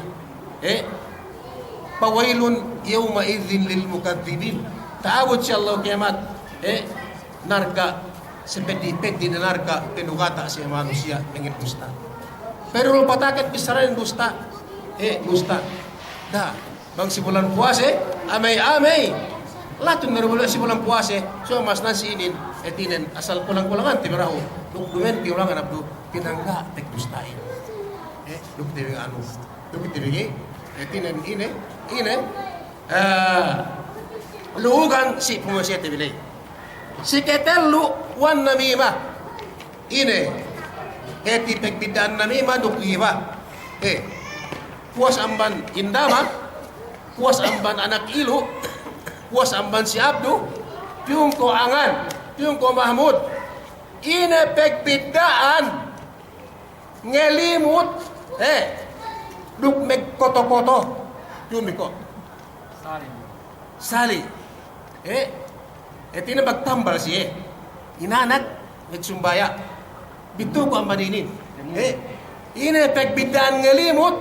Eh? Fawailun yawma'idhin lil mukadhdhibin. Ta'abut si ellew kiyamat. Eh? Narka', sapeddi'-peddi' ne narka' panugata' si manusiya' mangendusta. Pero lu pataken bissaranen dusta. Eh, dusta. Da'a. Bang si bulan puwase, amey-amey. Latun ne du bulan, si bulan puwase. So, mas nan si inin, hātinen, asal kulang-kulangante bi dahu'. Duk duma'in kulangan abdu, pinangga' pagdusta'in. Eh, duk te bi anu. Duk te bi, hātinen ine, Ine, eh, lu'ugan si pumuwasete bi ley. Si ketellu, wan namima. Ine, hāti pagbidda'an namima duk ghiba. Eh, puwas amban indama, puwas amban anak ilu', puwas amban si Abdu, piyun ko' Angan, piyun ko' Mahmud. Ine pagbidda'an ngelimut, eh, duk magkoto-koto. Piyun bi ko'. Sali. Sali. Eh, hātinen magtambal siye. Inanak, magsumbaya'. Bitu ko' amban inin. Eh, ine pagbidda'an ngelimut.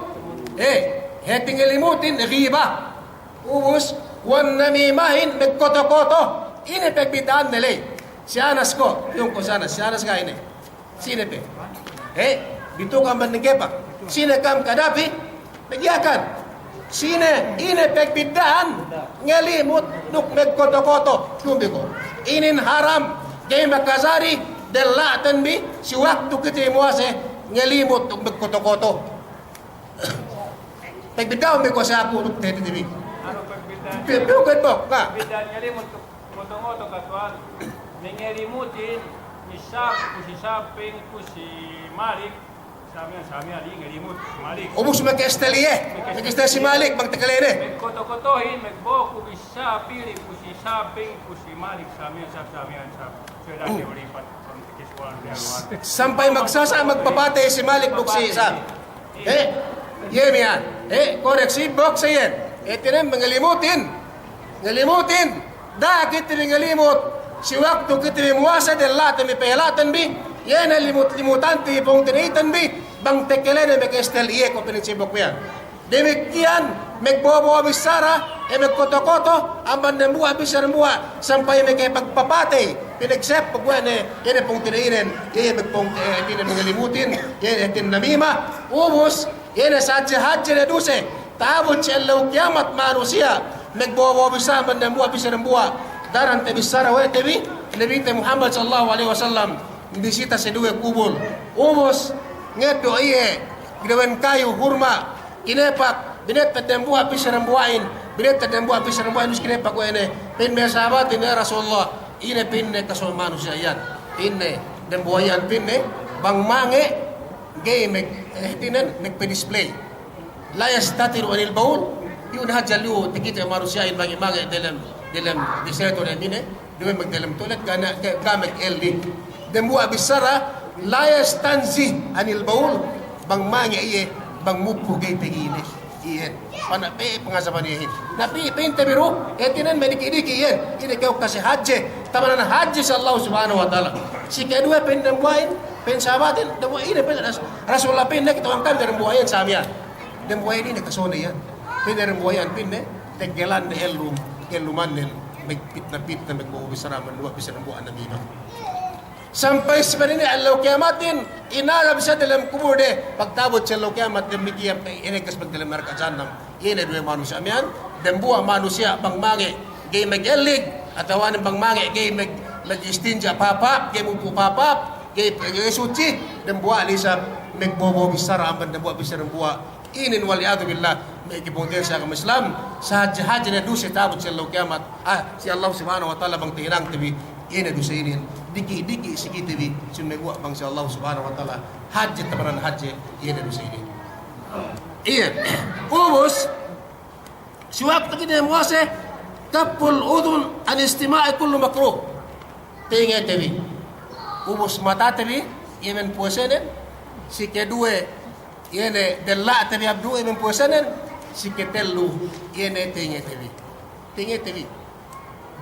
Eh, hāti ngelimutin ghiba. Ubus, wan namimahin magkoto-koto. Ine pagbidda'an ne ley. Si Anas ko', piyun ko' si Anas, si Anas ga' ine. Sine pe? Eh, bitu ko' amban ningkepak. Sine kam kadapi? Pegge' Yakan. Sine, ine pagbidda'an ngelimut duk magkoto-koto? Piyun bi ko'. Inin haram, ga'i makajari della'ten bi, si waktu kite muwase ngelimut duk magkoto-koto. Pagbidda'un bi ko' si aku duk te, te, te bi. Anu pagbidda'an? Pi-, piyun ko' bok, ka. Pagbidda'an ngelimut duk Ngoto-ngoto katuwan, mangelimutin, misal ku si Saping, ku si Malik, samiyan, samiyan, di ngelimut si Malik. Ubus makestel iye, makestel si Malik, bang takalene. Magkoto-kotohin, magboku bi Saping, ku si Saping, ku si Malik, samiyan, sab-, samiyan, sab-, suwe dati ulipat, bang takis kuwan, biya' kuwan. Sampay magsasa, magpapatey si Malik, buk si Saping. Eh, iye miya'an. Eh, korek si bok sa iyan. Eh, hātinen mangelimutin. Ngelimutin. Da'a kite bi ngelimut. Si waktu kite bi muwase della'ten bi, pahela'ten bi. Iye ne limut-limutante bi, pungtina'iten bi. Bang takalene makestel iye ko' pinin si bok miya'an. Damikkiyan, magbobo bissara, eh, magkoto-koto, amban dambuwa' bissara dambuwa', sampay makapagpapatey, pinagsep, pagwe' ne, iye ne pungtina'inen, iye magpung-, eh, hātinen mangelimutin, iye ne hātinen namima, ubus, iye ne sahadje-hadje ne duse, ta'abut si ellew kiyamat manusiya', magbobo bissara amban dambuwa' bissara dambuwa', daran tabissara we' te bi, Nabite Muhammad sallallahu alaihi wasallam, bisita si duwe kubul, ubus, ngeddo' iye, dawen kayu hurma', kinepak, binettad dambuwa' bissara dambuwa'in, binettad dambuwa' bissara dambuwa'in, ubus kinepak we' ne, pa'in me' sahabatin, "Ya Rasulullah, ine," pa'inne, "kaso' manusiya' iyan?" Pa'inne, "Dambuwa' iyan," pa'inne, "bang mange', ga'i mag-, eh, hātinen, magpa-display. La yastatiru anil bawl," iyu' ne hadja liyu takite manusiya'in mange'-mange' delem, delem deserto dem ine, duma'in magdelem toilet, ga' ne, ga', ga' mag-elli. Dambuwa' bissara, "La yastanzi anil bawl," bang mange' iye, bang muppu ga'i pegine. Iyan. Pana' pe pangasaban iyehin. Na pe, pa'inte bi du, hātinen me' diki'-diki' iyan. Ine kew kase hadje, tamanan hadje si Allah Subhanahu wa Ta'ala. Si keduwe pa'in dambuwa'in, pa'in sahabatin, dambuwa' ine pa'in Ras-, Rasulullah pa'inne, kata'uhan kami dambuwa' iyan samiyan. Dambuwa' ine kasone iyan. Pa'inne dambuwa' iyan pa'inne, teggelanne ellum, ellumannen, magpitna-pitna, magbobo bissara, dambuwa' bissara dambuwa' namima. Sampay si benninen ellew kiyamatin, inazab siye delem kubulde, pagta'abut si ellew kiyamat, damikkiyan pe, ineggas magdelem narka' jahannam. Iye ne duwe manusiya' miya'an, dambuwa' manusiya' bang mange', ga'i mag-ellig, atawanen bang mange', ga'i mag-, mag-istinja' pahāp-hāp, ga'i muppu' pahāp-hāp, ga'i, ga'i sutsi, dambuwa' ne isab magbobo bissara amban dambuwa' bissara dambuwa', Inin wal iyadhu billah, me' kipungtina'i si agama Islam, sahadje-hadje ne duse ta'abut si ellew kiyamat, ah, si Allah Subhanahu wa Ta'ala bang tahinangte bi, iye ne duse inin, diki'-diki' si kite bi, sumeguwa' bang si Allah Subhanahu wa Ta'ala, hadje tamanan hadje, iye ne duse inin. Iye, ubus, si waktu kite muwase, kafful udhun an istima'i kullu makruh. Tengete bi. Ubus matate bi, iye men puwasenen, si keduwe, iye ne della'te bi abdu, iye men puwasenen, si ketellu, iye ne tengete bi. Tengete bi.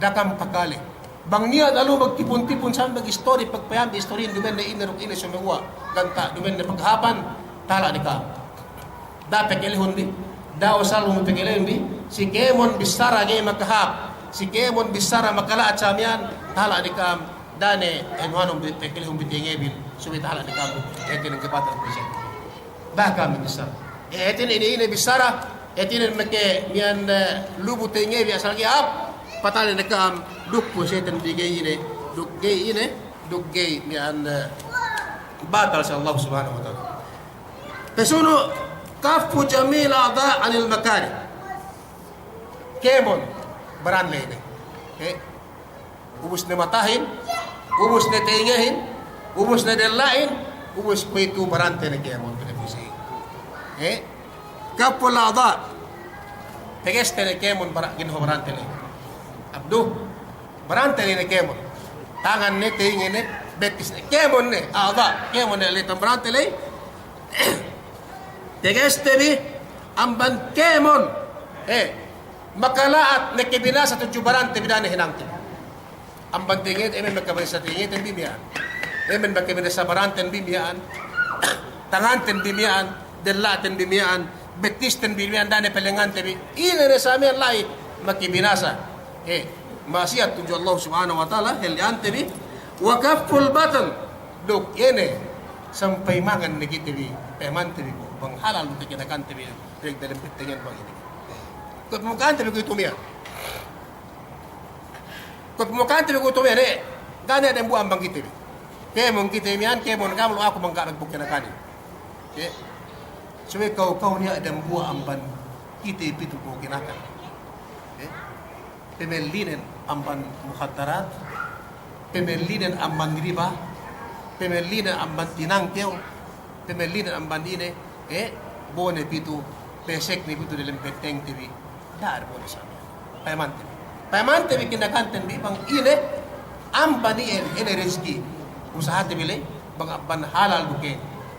Da'a kam pakale. Bang niya' lalu magtipun-tipun sambil mag-istori, pagpayam istorihin duma'in ne ine duk ine sumeguwa'. Ganta' duma'in ne paghāpan, tala' ne kam. Da'a pakalehun bi, da'a usalun pakalehun bi, si kēmon bissara ga'i makahāp, si kēmon bissara makala'at samiyan, tala' ne kam, da'a ne, eh, anuhanun bi, pakalehun bi tengebin, subey tala' ne kam, eh, kēmon kabatal puwase. Da'a kam bissara. Eh, hātinen ine, ine bissara, eh, hātinen meke miyan, eh, lubu tengebi asal ga'i hāp, patala' ne kam, duk puwaseten bi ga'i ine, duk ga'i ine, duk ga'i miyan, eh, batal si Allah Subhanahu wa Ta'ala. Pasunu', kaffu jami'il a'dha' anil makarih. Kēmon baran ley ne. Eh, ubus ne matahin, ubus ne te'ingehin, ubus ne della'in, ubus kuwe'itu barante ne kēmon pinapusehin. Eh, kafful a'da'. Pegeste ne kēmon bara-, ginhawa barante ley. Abdu, barante ley ne kēmon. Tangan ne, te'inge ne, bettis ne. Kēmon ne, a'da', kēmon ne ley, tan barante ley. Pegeste bi amban kēmon, eh, makala'at ne ke binasa tudju barante bi da'a ne hinangte. Amban te'ingete, emen makabinasa te'ingeten bi miya'an. Emen makabinasa baranten bi miya'an. Tanganten bi miya'an, della'ten bi miya'an, bettisten bi miya'an, da'a ne pelengante bi. Ine ne sa miya'an la'i makabinasa. Eh, ma'asiyat tudju Allah Subhanahu wa Ta'ala, halli'ante bi. Wa kafful batn. Duk ine, sampay mangan ne kite bi, payamante bi ko', bang halal duk kinakante bi, diyalem bettengen bang ine. Ko' pamuka'ante bi kuwe'itu miya'an. Ko' pamuka'ante bi kuwe'itu miya'an, eh, ga' niya' dambuwa' amban kite bi. Kēmon kite miya'an, kēmon kam lu aku bang ga' duk kinakanin. Eh, subey kew, kew niya' dambuwa' amban kite pitu ko' kinakan. Eh, pamellinen amban mukhaddarat, pamellinen amban riba, pamellinen amban tinangkew, pamellinen amban ine, eh, bo'o ne pitu, pesek ne pitu diyalem bettengte bi, da'a bo'o ne sa miya'an. Payamante bi. Payamante bi kinakanten bi bang ine, amban iyan, ine rezeki. Usahate bi ley, bang amban halal duk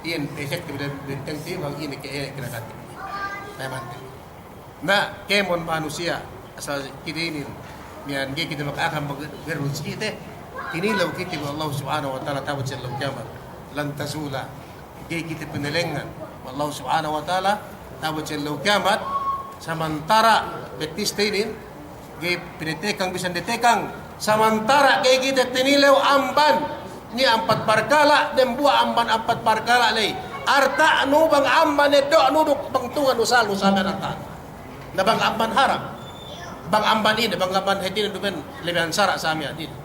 iyan, pesekte bi diyalem bettengte bi, bang ine ke, ine kinakanten bi. Payamante bi. Na, kēmon manusiya', asal kite inin, miya'an ga'i kite maka'akan bang ga'i du rezekite, tinilew kite we' Allah Subhanahu wa Ta'ala ta'abut si ellew kiyamat. Lan tazula, ga'i kite pinalengngan we' Allah Subhanahu wa Ta'ala ta'abut si ellew kiyamat, samantara' bettiste inin, ga'i pinatekang bisan detekang, samantara' ga'i kite tinilew amban niya' ampat parkala', dambuwa' amban ampat parkala' ley. Arta'nu bang amban eddo'nu duk bang tungan usaha, usaha miya'an arta'nu. Na bang amban haram, bang amban ine, bang amban hātinen duma'in lebihan sara' sa miya'an ine.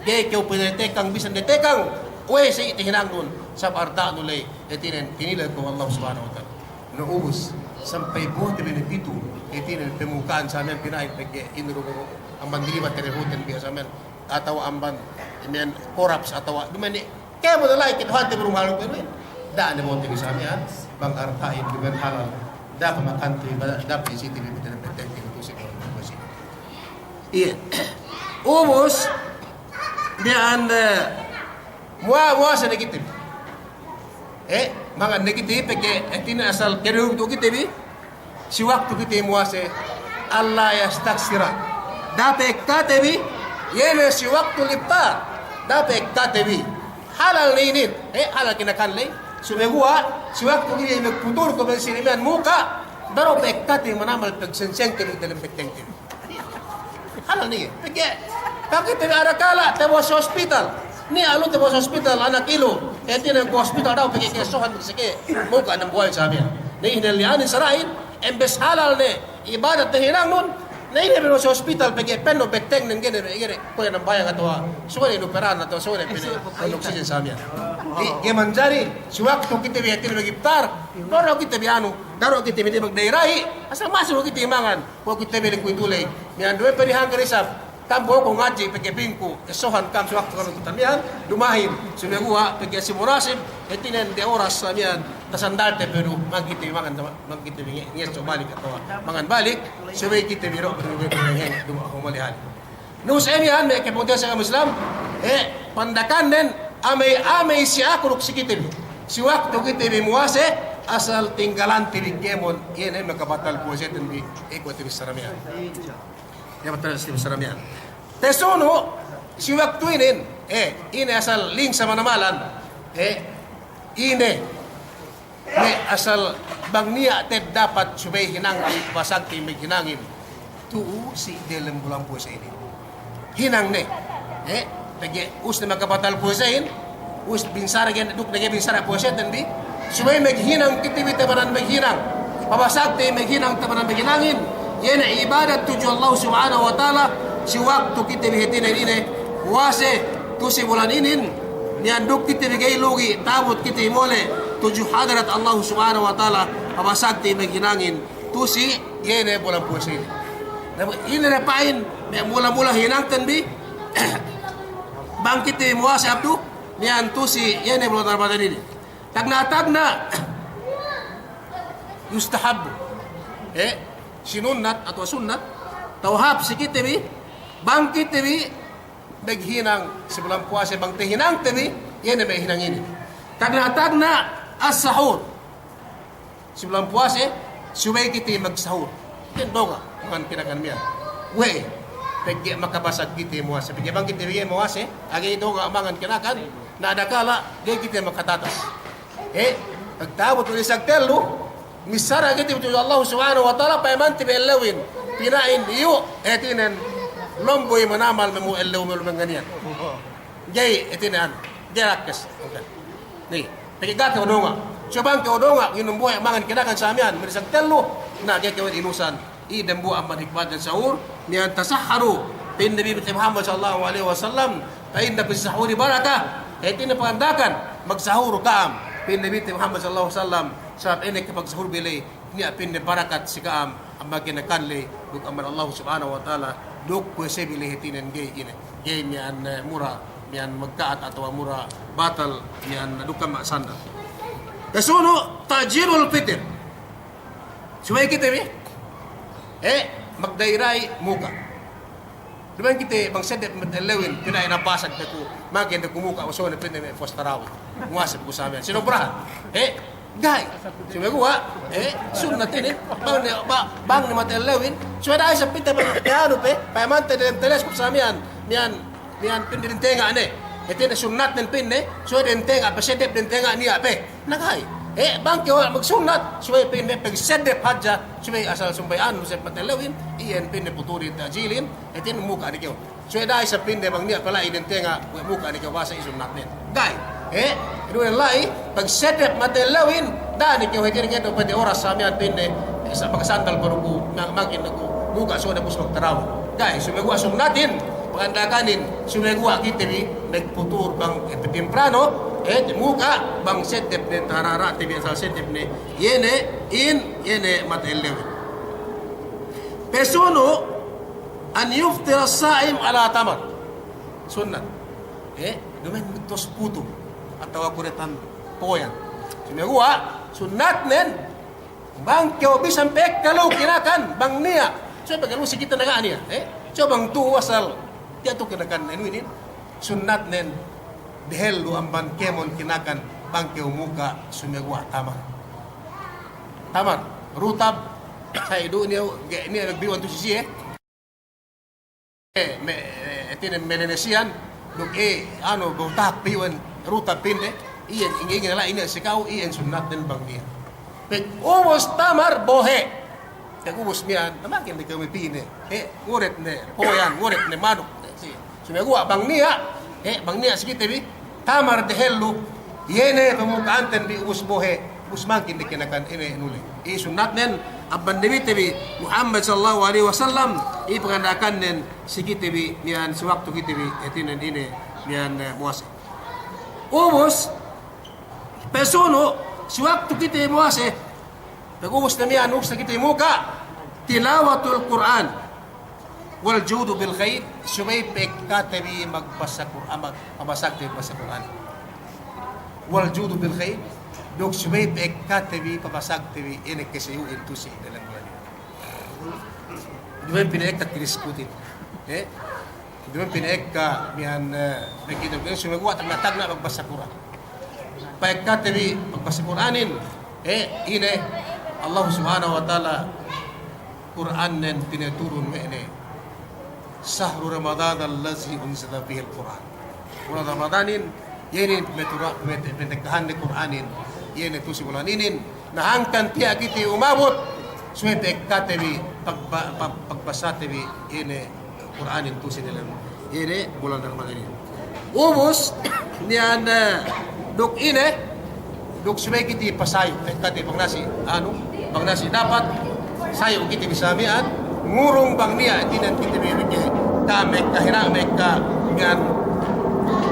Ga'i kew pinatekang bisan detekang, we' si tahinangnun, sabab arta'nu ley, hātinen tinilew kew we' Allah Subhanahu wa Ta'ala. Na ubus, sampay bo'ote bi ne pitu, hātinen pamuka'an sa miya'an pina'in pegge' ine du amban riba tarehuten bi sa miya'an, atawa amban, miya'an, koraps atawa, duma'in, kēmon la'i ke Tuhante bi du mahaluk bi, da'a ne bo'ote bi sa miya'an, bang arta'in duma'in halal, da'a pamakante bi, da'a pa'isite bi, betteng-bettengte bi, tu'u si, tu'u si. Iye. Ubus, miya'an, eh, muwa-, muwase ne kite bi. Eh, mangan ne kite bi, pegge' hātinen asal kerew du kite bi, si waktu kite bi muwase, alla yastaksira. Da'a pa'ekkate bi, iye ne si waktu iftar. Da'a pa'ekkate bi. Halal ne inin, eh, halal kinakan ley. Sumeguwa', si waktu kite bi magputur kuwe' si miya'an muka', da'a du pa'ekkate bi manamal pagsensengte bi diyalem bettengte bi. Halal ne iye. Pegge' kite bi arakala' tabo'o si hospital. Niya' lu tabo'o si hospital, anak ilu. Hātinen ku hospital daw pegge' ke'essohan seke. Muka' dambuwa'in sa miya'an. Na ine liyanin sara'in, embes halal ne ibadat tahinangnun. Na ine bi lu si hospital pegge' penno' bettengnen ga'i ne, ga'i ne kuwe' nambahayang atawa suwe' ne inuperahan atawa suwe' ne pene' oksigen sa miya'an. Di, ga'i manjari, si waktu kite bi hātinen magiftar, da'a du kite bi anu, da'a du kite bi magdairahi, asal masi du kite bi mangan. Kuwe' kite bi ley kuwe'itu ley, miya'an duwe pe dihangkan isab, kam bo'o ku ngadji' pegge' pingku, essohan kam si waktu kanu kite miya'an, dumahin, sumeguwa' pegge' si munasib, hātinen de oras sa miya'an, tasandalte pe du, magkite bi mangan, magkite bi nge-, ngeso' balik atawa mangan balik, subey kite bi du, du, du, du, duma'in humuli hali. Nus e miya'an me' kapungtina'ihan si agama Islam, eh, pandakannen, amey-amey si aku duk si kite bi. Si waktu kite bi muwase, asal tinggalante bi kēmon, iye ne makabatal puwaseten bi, eh, kuwe' te bi sa miya'an. Iye batal si bi sa miya'an. Tasunu', si waktu inin, eh, ine asal lingsa manamalan, eh, ine, me' asal bang niya' te'ed dapat subey hinangte, pasagte maghinangin. Tu'u si delem bulan puwase inin. Hinang ne. Eh, pegge' ubus ne makabatal puwasehin, ubus binsara' ga'i, duk ne ga'i binsara' puwaseten bi. Subey maghinang kite bi tabanan maghinang. Pabasagte maghinang tabanan maghinangin. Iye ne ibadat tudju Allah Subhanahu wa Ta'ala, si waktu kite bi hātinen ine, puwase, tu'u si bulan inin, miya'an duk kite bi ga'i lugi', ta'abut kite bi mole', tudju hadarat Allah Subhanahu wa Ta'ala, pabasagte maghinangin, tu'u si, iye ne bulan puwase inin. Na, ine ne pa'in, me' mula-mula hinangten bi, bang kite muwase abdu, miya'an tu'u si, iye ne bulan Ramadan inin. Tagna'-tagna', yustahabbu. Eh, sinunnat atawa sunnat, atawa hāp si kite bi, bang kite bi, maghinang si bulan puwase bang tahinangte bi, iye ne me' hinang inin. Tagna'-tagna' as-sahur. Si bulan puwase, subey kite magsahur. Iyan donga', mangan kinakan miya'an. We'ey, pegge' makabasag kite muwase. Pegge' bang kite bi ga'i muwase, ga'i donga' mangan kinakan, na dakala', ga'i kite makatatas. Eh, pagta'abut we' isab tellu, missara kite bi tudju Allah Subhanahu wa Ta'ala, payamante bi ellewin. Pina'in iyu', hātinen, lomboy manamal me' mu ellew me' lumengngan iyan. Ga'i, hātinen, ga'i rakkes. Ni, pegge' ga' kew donga'. Subey bang kew donga', nginum bohe', mangan kinakan sa miya'an, me' isab tellu, na ga'i kew inusan. Iye dembuwa' amban hikmatnen sahur, miya'an tasahharu, pa'in Nabi Muhammad sallallahu alaihi wasallam, fa inna fis sahuri barakah, hātinen panganda'akan, magsahur ka'am, pa'in Nabi Muhammad sallallahu alaihi wasallam, sabab ine ke pagsahur bi ley, niya' pa'inne barakat si ka'am, amban kinakan ley, duk amban Allah Subhanahu wa Ta'ala, duk kuwe' se bi ley hātinen ga'i ine, ga'i miya'an, eh, mura, miya'an magka'at atawa mura batal, miya'an duk ka'am sandal. Kasunu', ta'jilul fitr. Subey kite bi, eh, magda'i-da'i muka'. Duma'in kite bang seddep me' ellewin, pina'in nabasag pe ku, makin de ku muka', so ne pa'inne me' puwas tarawi. Muwase pe ku sa miya'an. Sinobrahan. Eh, ga'i. Sumeguwa', eh, sunnat inin. Bang ne, ba-, bang ne me' ellewin. Subey da'i isab pa'inte bang, eh, anu pe, payamante dem teleskop sa miya'an. Miya'an, miya'an pa'inde dem tenga' ne. Hātinen sunnatnen pa'inne, subey dem tenga' pe, seddep dem tenga' niya' pe. Na ga'i. Eh, bang kew magsunnat, subey pa'inne pegge' seddep hadja, subey asal sumbay anu, seddep me' ellewin, iyan pa'inne futuri ta'jilin, hātinen muka' ne kew. Subey da'i isab pa'inde bang niya' pe la'i dem tenga', we' muka' ne kew basa i sunnatnen. Ga'i. Eh, duwe la'i, pegge' seddep me' ellewin, da'a ne kew hātinen kew pa'inde oras sa miya'an pa'inde, eh, sa-, pagkasandal baru ku, ma-, makin ne ku, muka' so ne bus magtarawi. Ga'i, sumeguwa' sunnatin, panganda'akanin, sumeguwa' kite bi, magputur bang, eh, temprano, eh, muka', bang seddep ne tarara', te bi asal seddep ne, iye ne, in, iye ne me' ellewin. Pasunu', an yuftira as-sa'im ala tamar. Sunnat. Eh, duma'in tos putu. Atawa kuretan poyan. Sumeguwa', sunnatnen, bang kew bisan pe ekka lu kinakan, bang niya'. So, bang lu si kite ne ga' niya', eh? So, bang tu'u asal, tiya' tu'u kinakan anu inin. Sunnatnen, dehellu amban kēmon kinakan, bang kew muka', sumeguwa' tamar. Tamar, rutab, sa' idu' niya', ga'i niya' magbiwan tu'u si siye. Eh, me', eh, hātinen Melanesian, duk, eh, anu, botak pe iyan, rutab pa'inde, iyan, ingge-ingge la'i niya' si ka'u, iyan sunnatnen bang niya'. Pag ubus tamar bohe'. Pag ubus miya'an, na makin ne kew me' pī ne. Eh, nguret ne, poyan, nguret ne, manuk. Si, sumeguwa' bang niya', eh, bang niya' si kite bi, tamar dehellu, iye ne pamuka'anten bi ubus bohe', ubus makin ne kinakan ine nule. I sunnatnen, amban Nabite bi Muhammad sallallahu alaihi wasallam, i panganda'akannen si kite bi, miya'an si waktu kite bi, hātinen ine, miya'an, eh, muwase. Ubus, pasunu', si waktu kite muwase, pag ubus ne miya'an, ubus ne kite muka', tilawatul Qur'an. Wal judu bil khair, subey pa'ekkate bi magbasa Kur'an, mag-, pabasagte bi magbasa Kur'an. Wal judu bil khair, duk subey pa'ekkate bi pabasagte bi ine keseyu'in tu'u si dalem bulan inin. Duma'in pina'ekka tiniskutin. Eh? Duma'in pina'ekka miya'an, eh, begitu, begitu, sumeguwa' tagna'-tagna' magbasa Kur'an. Pa'ekkate bi magbasa Kur'anin, eh, ine, Allah Subhanahu wa Ta'ala Kur'annen pinaturun we' ne, "Shahru Ramadan allazi unzila fihil Qur'an." Bulan Ramadanin, iye ne pinatura-, pinat-, pinatekkahanne Kur'anin, iye ne tu'u si bulan inin, na hangkan tiya' kite umabut, subey pa'ekkate bi pagba-, pag-, pagbasate bi, iye ne Kur'anin tu'u si dalem, iye ne bulan Ramadan inin. Ubus, niya' ne, duk ine, duk subey kite pasayu', pa'ekkate bang nasi, anu, bang nasi dapat, sayu' kite bi sa miya'an, ngurung bang niya', hātinen kite bi meke, ta mekka hina, mekka, miya'an,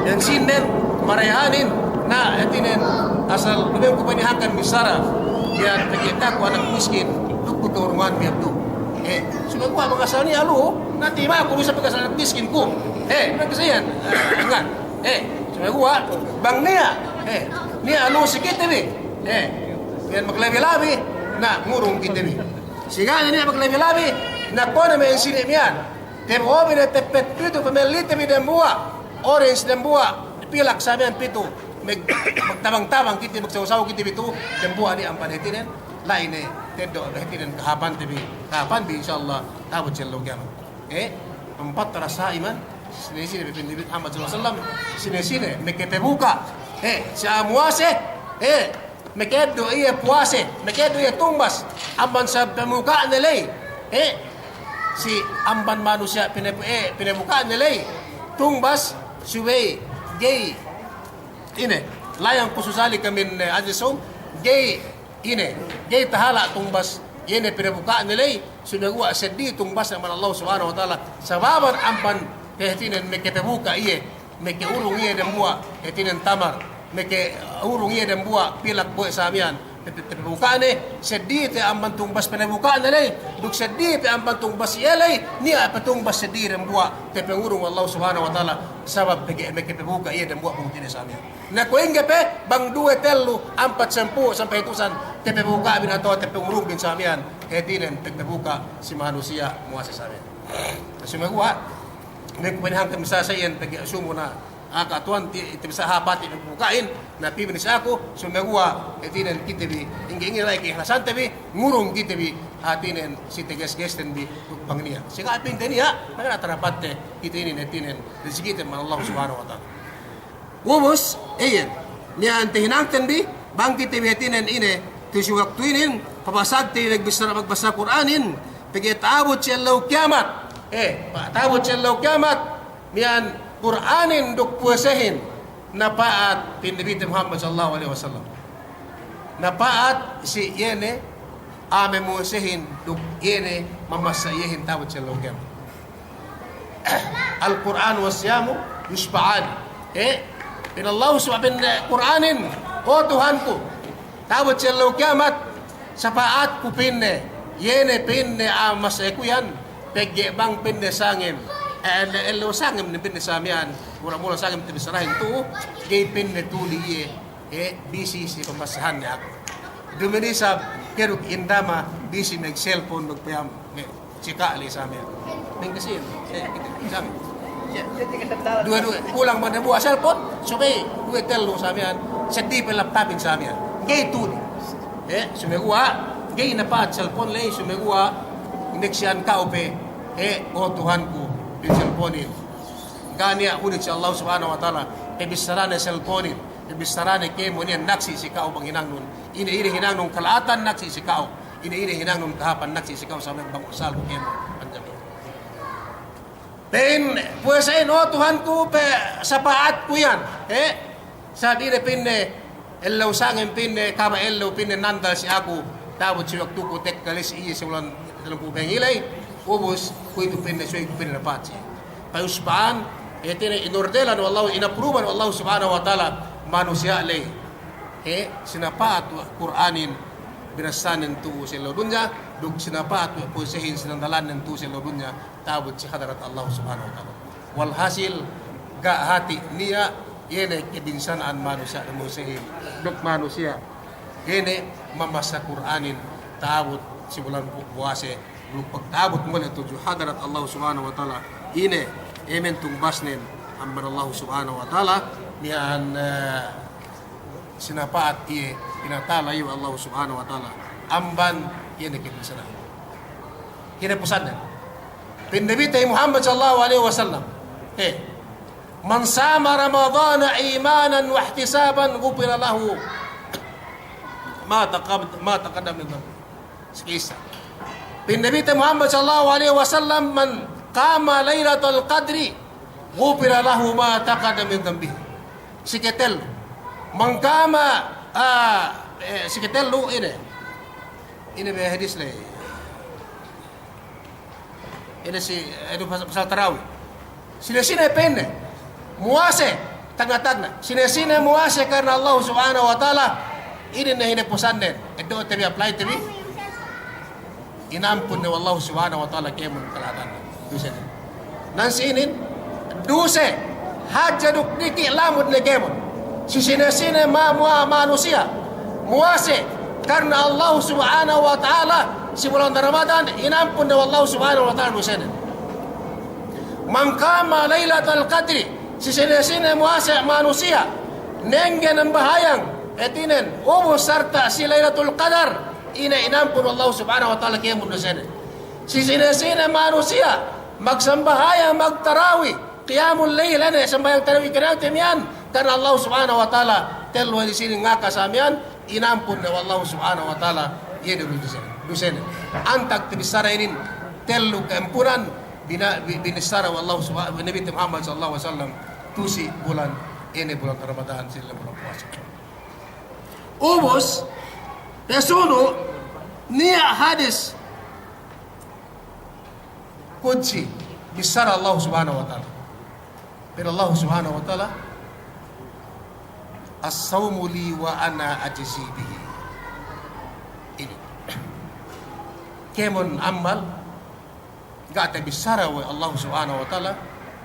miya'an sīnnen, marayahanin, na, hātinen, asal, duma'in ku pa'in hangkan bissara, miya'an, meke, da'a ku anak miskin, duk ku ka'urungan miya'an tu. Eh, sumeguwa' bang asal niya' lu, na timaku bisa pag asal miskin ku. Eh, na kasihan. Enggak. Eh, sumeguwa' bang niya', eh, niya' lu si kite bi. Eh, miya'an maglabi-labi, na ngurung kite bi. Si ga' niya' maglabi-labi, na kuwe' ne me' sine miya'an. Tabo'o bi ne teppet pitu, pamellite bi dembuwa'. Orange dembuwa', pilak sa miya'an pitu. Mag-, magtabang-tabang kite, magsaw-saw kite bi tu, dembuwa' niya' amban hātinen. La'i ne teddo' hātinen kahāpante bi, kahāpan bi, insya Allah, ta'abut si ellew kiyamat. Eh, man fattara sa'iman, sine-sine, pa'in Nabi Muhammad sallallahu alaihi wasallam, sine-sine makapabuka', eh, si a'a muwase, eh, maka'eddo' iye puwase, maka'eddo' iye tungbas amban sabab pamuka'ne ley, eh, si amban manusiya' pinabu-, eh, pinabuka'ne ley tungbas, subey ga'i, ine, la yanqusu dhalika min, eh, ajri sawm, ga'i ine, ga'i tahala' tungbas iye ne pinabuka'ne ley, sumeguwa' seddili tungbasne amban Allah Subhanahu wa Ta'ala, sababan amban hātinen makapabuka' iye, maka'urung iye dembuwa' hātinen tamar, maka'urung iye dembuwa' pilak bohe' sa miya'an, te-, te-, tapabuka'ne, seddili te amban tungbas pinabuka'ne ley, duk seddili pe amban tungbas iye ley, niya' pe tungbas seddili dembuwa' tapangurung Allah Subhanahu wa Ta'ala, sabab pegge' makapabuka' iye dembuwa' pungtina'i sa miya'an. Na kuwe' ingge pe, bang duwe, tellu, ampat, sampū', sampay hatusan, tapabuka' bin atawa tapangurung bin sa miya'an, hātinen tapabuka' si manusiya' muwase sa miya'an. Sumeguwa', me' ku pinahangkan masa sa iyan pegge' sumu na, aka tuwan ti, ti masa hāp hāti pabuka'in, na pī bin si aku, sumeguwa', hātinen kite bi, ingge-ingge la'i ka'ikhlasante bi, ngurung kite bi, hātinen si teges-gesten bi, bang niya'. Si ga' pinte niya', mangga' tarapatte, kite inin hātinen, rizikite amban Allah Subhanahu wa Ta'ala. Ubus, iyan. Miya'an tahinangten bi, bang kite bi hātinen ine, tu'u si waktu inin, pabasagte bi magbissara, magbassa Kur'anin, pegge' ta'abut si ellew kiyamat. Eh, pa-, ta'abut si ellew kiyamat, miya'an Kur'anin duk puwasehin, napa'at pa'in Nabite Muhammad sallallahu alaihi wasallam. Napa'at si iye ne, a'a mamuwasehin duk iye ne mamassa iyehin ta'abut si ellew kiyamat. Al-Qur'anu was-siyamu yashfa'ani. Eh, pa'in Allah subha-, pa'in Kur'anin, "O Tuhanku, ta'abut si ellew kiyamat, sapa'atku," pa'inne, "iye ne," pa'inne, "a'a mamassaku iyan, pegge' bang," pa'inne, "sangem, eh, ellew, ellew sangem ne," pa'inne, "sa miya'an, mula-mula sangem tabissarahin tu'u, ga'i," pa'inne, "tuli iye." Eh, bisi si pambasahanne aku. Duma'in isab, keduk indama, bisi mag-cellphone, magpayam, me', cika' ley sa miya'an. Mengkasihan, eh, kite, sa miya'an. Duwe-duwe, kulang man dembuwa' cellphone, subey duwe tellu sa miya'an, seddili pe laptopin sa miya'an. Ga'i tuli. Eh, sumeguwa', ga'i napa'at cellphone ley, sumeguwa', naksi'an ka'u pe, eh, o Tuhanku, pa'in cellphonein. Ga' niya' hunit si Allah Subhanahu wa Ta'ala, pabissarane cellphonein. Pabissarane kēmon iyan naksi' si ka'u bang hinangnun. Ine-ine hinangnun kala'atan naksi' si ka'u. Ine-ine hinangnun kahāpan naksi' si ka'u sa miya'an bang usal ku kēmon. Pa'in puwasehin, "O Tuhanku, pe sapa'atku iyan." Eh? Sabab ine pa'inne, ellew sangem pa'inne, kama ellew pa'inne nandal si aku. Ta'abut si waktuku tekka ley si iye si bulan tellumpū' bengi ley. Ubus, kuwe'itu pa'inne, subey ku pa'inne napa'at si iye. Payushfa'an, hātinen inordelan we' Allah, inapruban we' Allah Subhanahu wa Ta'ala, manusiya' ley. Eh, sinapa'at we' Kur'anin, binassanen tu'u si ellew dunya, duk sinapa'at we' puwasehin, sinandalannen tu'u si ellew dunya, ta'abut si hadarat Allah Subhanahu wa Ta'ala. Walhasil, ga' hati' niya', iye ne kabinsana'an manusiya' mamuwasehin, duk manusiya', iye ne mamassa Kur'anin, ta'abut si bulan pu-, puwase, Lu pagta'abut mole' tudju hadarat Allah Subhanahu wa Ta'ala, ine, emen tungbasnen amban Allah Subhanahu wa Ta'ala, miya'an, eh, sinapa'at iye, pinatala iye we' Allah Subhanahu wa Ta'ala, amban iye ne kebinsana'an. Ine pusanne? Pa'in Nabite Muhammad sallallahu alaihi wasallam, eh, "Man sama Ramadana imanan wahtisaban, ghufira lahu ma taqab-, ma taqaddama min dhanbi." Sikissa. Pa'in Nabite Muhammad sallallahu alaihi wasallam, "Man qama lailatal qadri, ghufira lahu ma taqaddama min dhanbihi." Siketellu. Man qama, ah, eh, siketellu ine. Ine be hadis ley. Ine si, ine pasal, pasal tarawih. Sine-sine pa'inne muwase, tagna'-tagna'. Sine-sine muwase karna Allah Subhanahu wa Ta'ala, inin ne hinapusannen. Eddo'te bi, apply-te bi. inampun ne we' Allahu Subhanahu wa Ta'ala kēmon kala'atan dusenen. Nan si inin, duse hadje duk diki' lamud ne kēmon. Si sine-sine ma-, ma-, manusiya' muwase karna Allahu Subhanahu wa Ta'ala si bulan Ramadan, inampun ne we' Allahu Subhanahu wa Ta'ala dusenen. Man qama lailatal qadri, si sine-sine muwase manusiya' nengge nambahayang, hātinen, ubus sarta' si Lailatul Qadar, ine, inampun we' Allahu Subhanahu wa Ta'ala kēmon dusenen. Si sine-sine manusiya' magsambahayang, magtarawi, qiyamul lail, ine, sambahayang tarawi kanante miya'an, karna Allahu Subhanahu wa Ta'ala, tellu hadis inin ngaka sa miya'an, inampun ne we' Allahu Subhanahu wa Ta'ala iye ne dusenen. Dusenen. Antag tabissara inin tellu ka'ampunan bina-, bi-, binissara we' Allahu Subha-, Nabite Muhammad sallallahu alaihi wasallam tu'u si bulan, ine, bulan Ramadan, si lella bulan puwasa. Ubus, pasunu', niya' hadis qudsi, bissara Allahu Subhanahu wa Ta'ala. Pa'in Allahu Subhanahu wa Ta'ala, "As-sawmu li wa ana ajzi bihi." Inin. Kēmon ammal, ga' tabissara we' Allahu Subhanahu wa Ta'ala,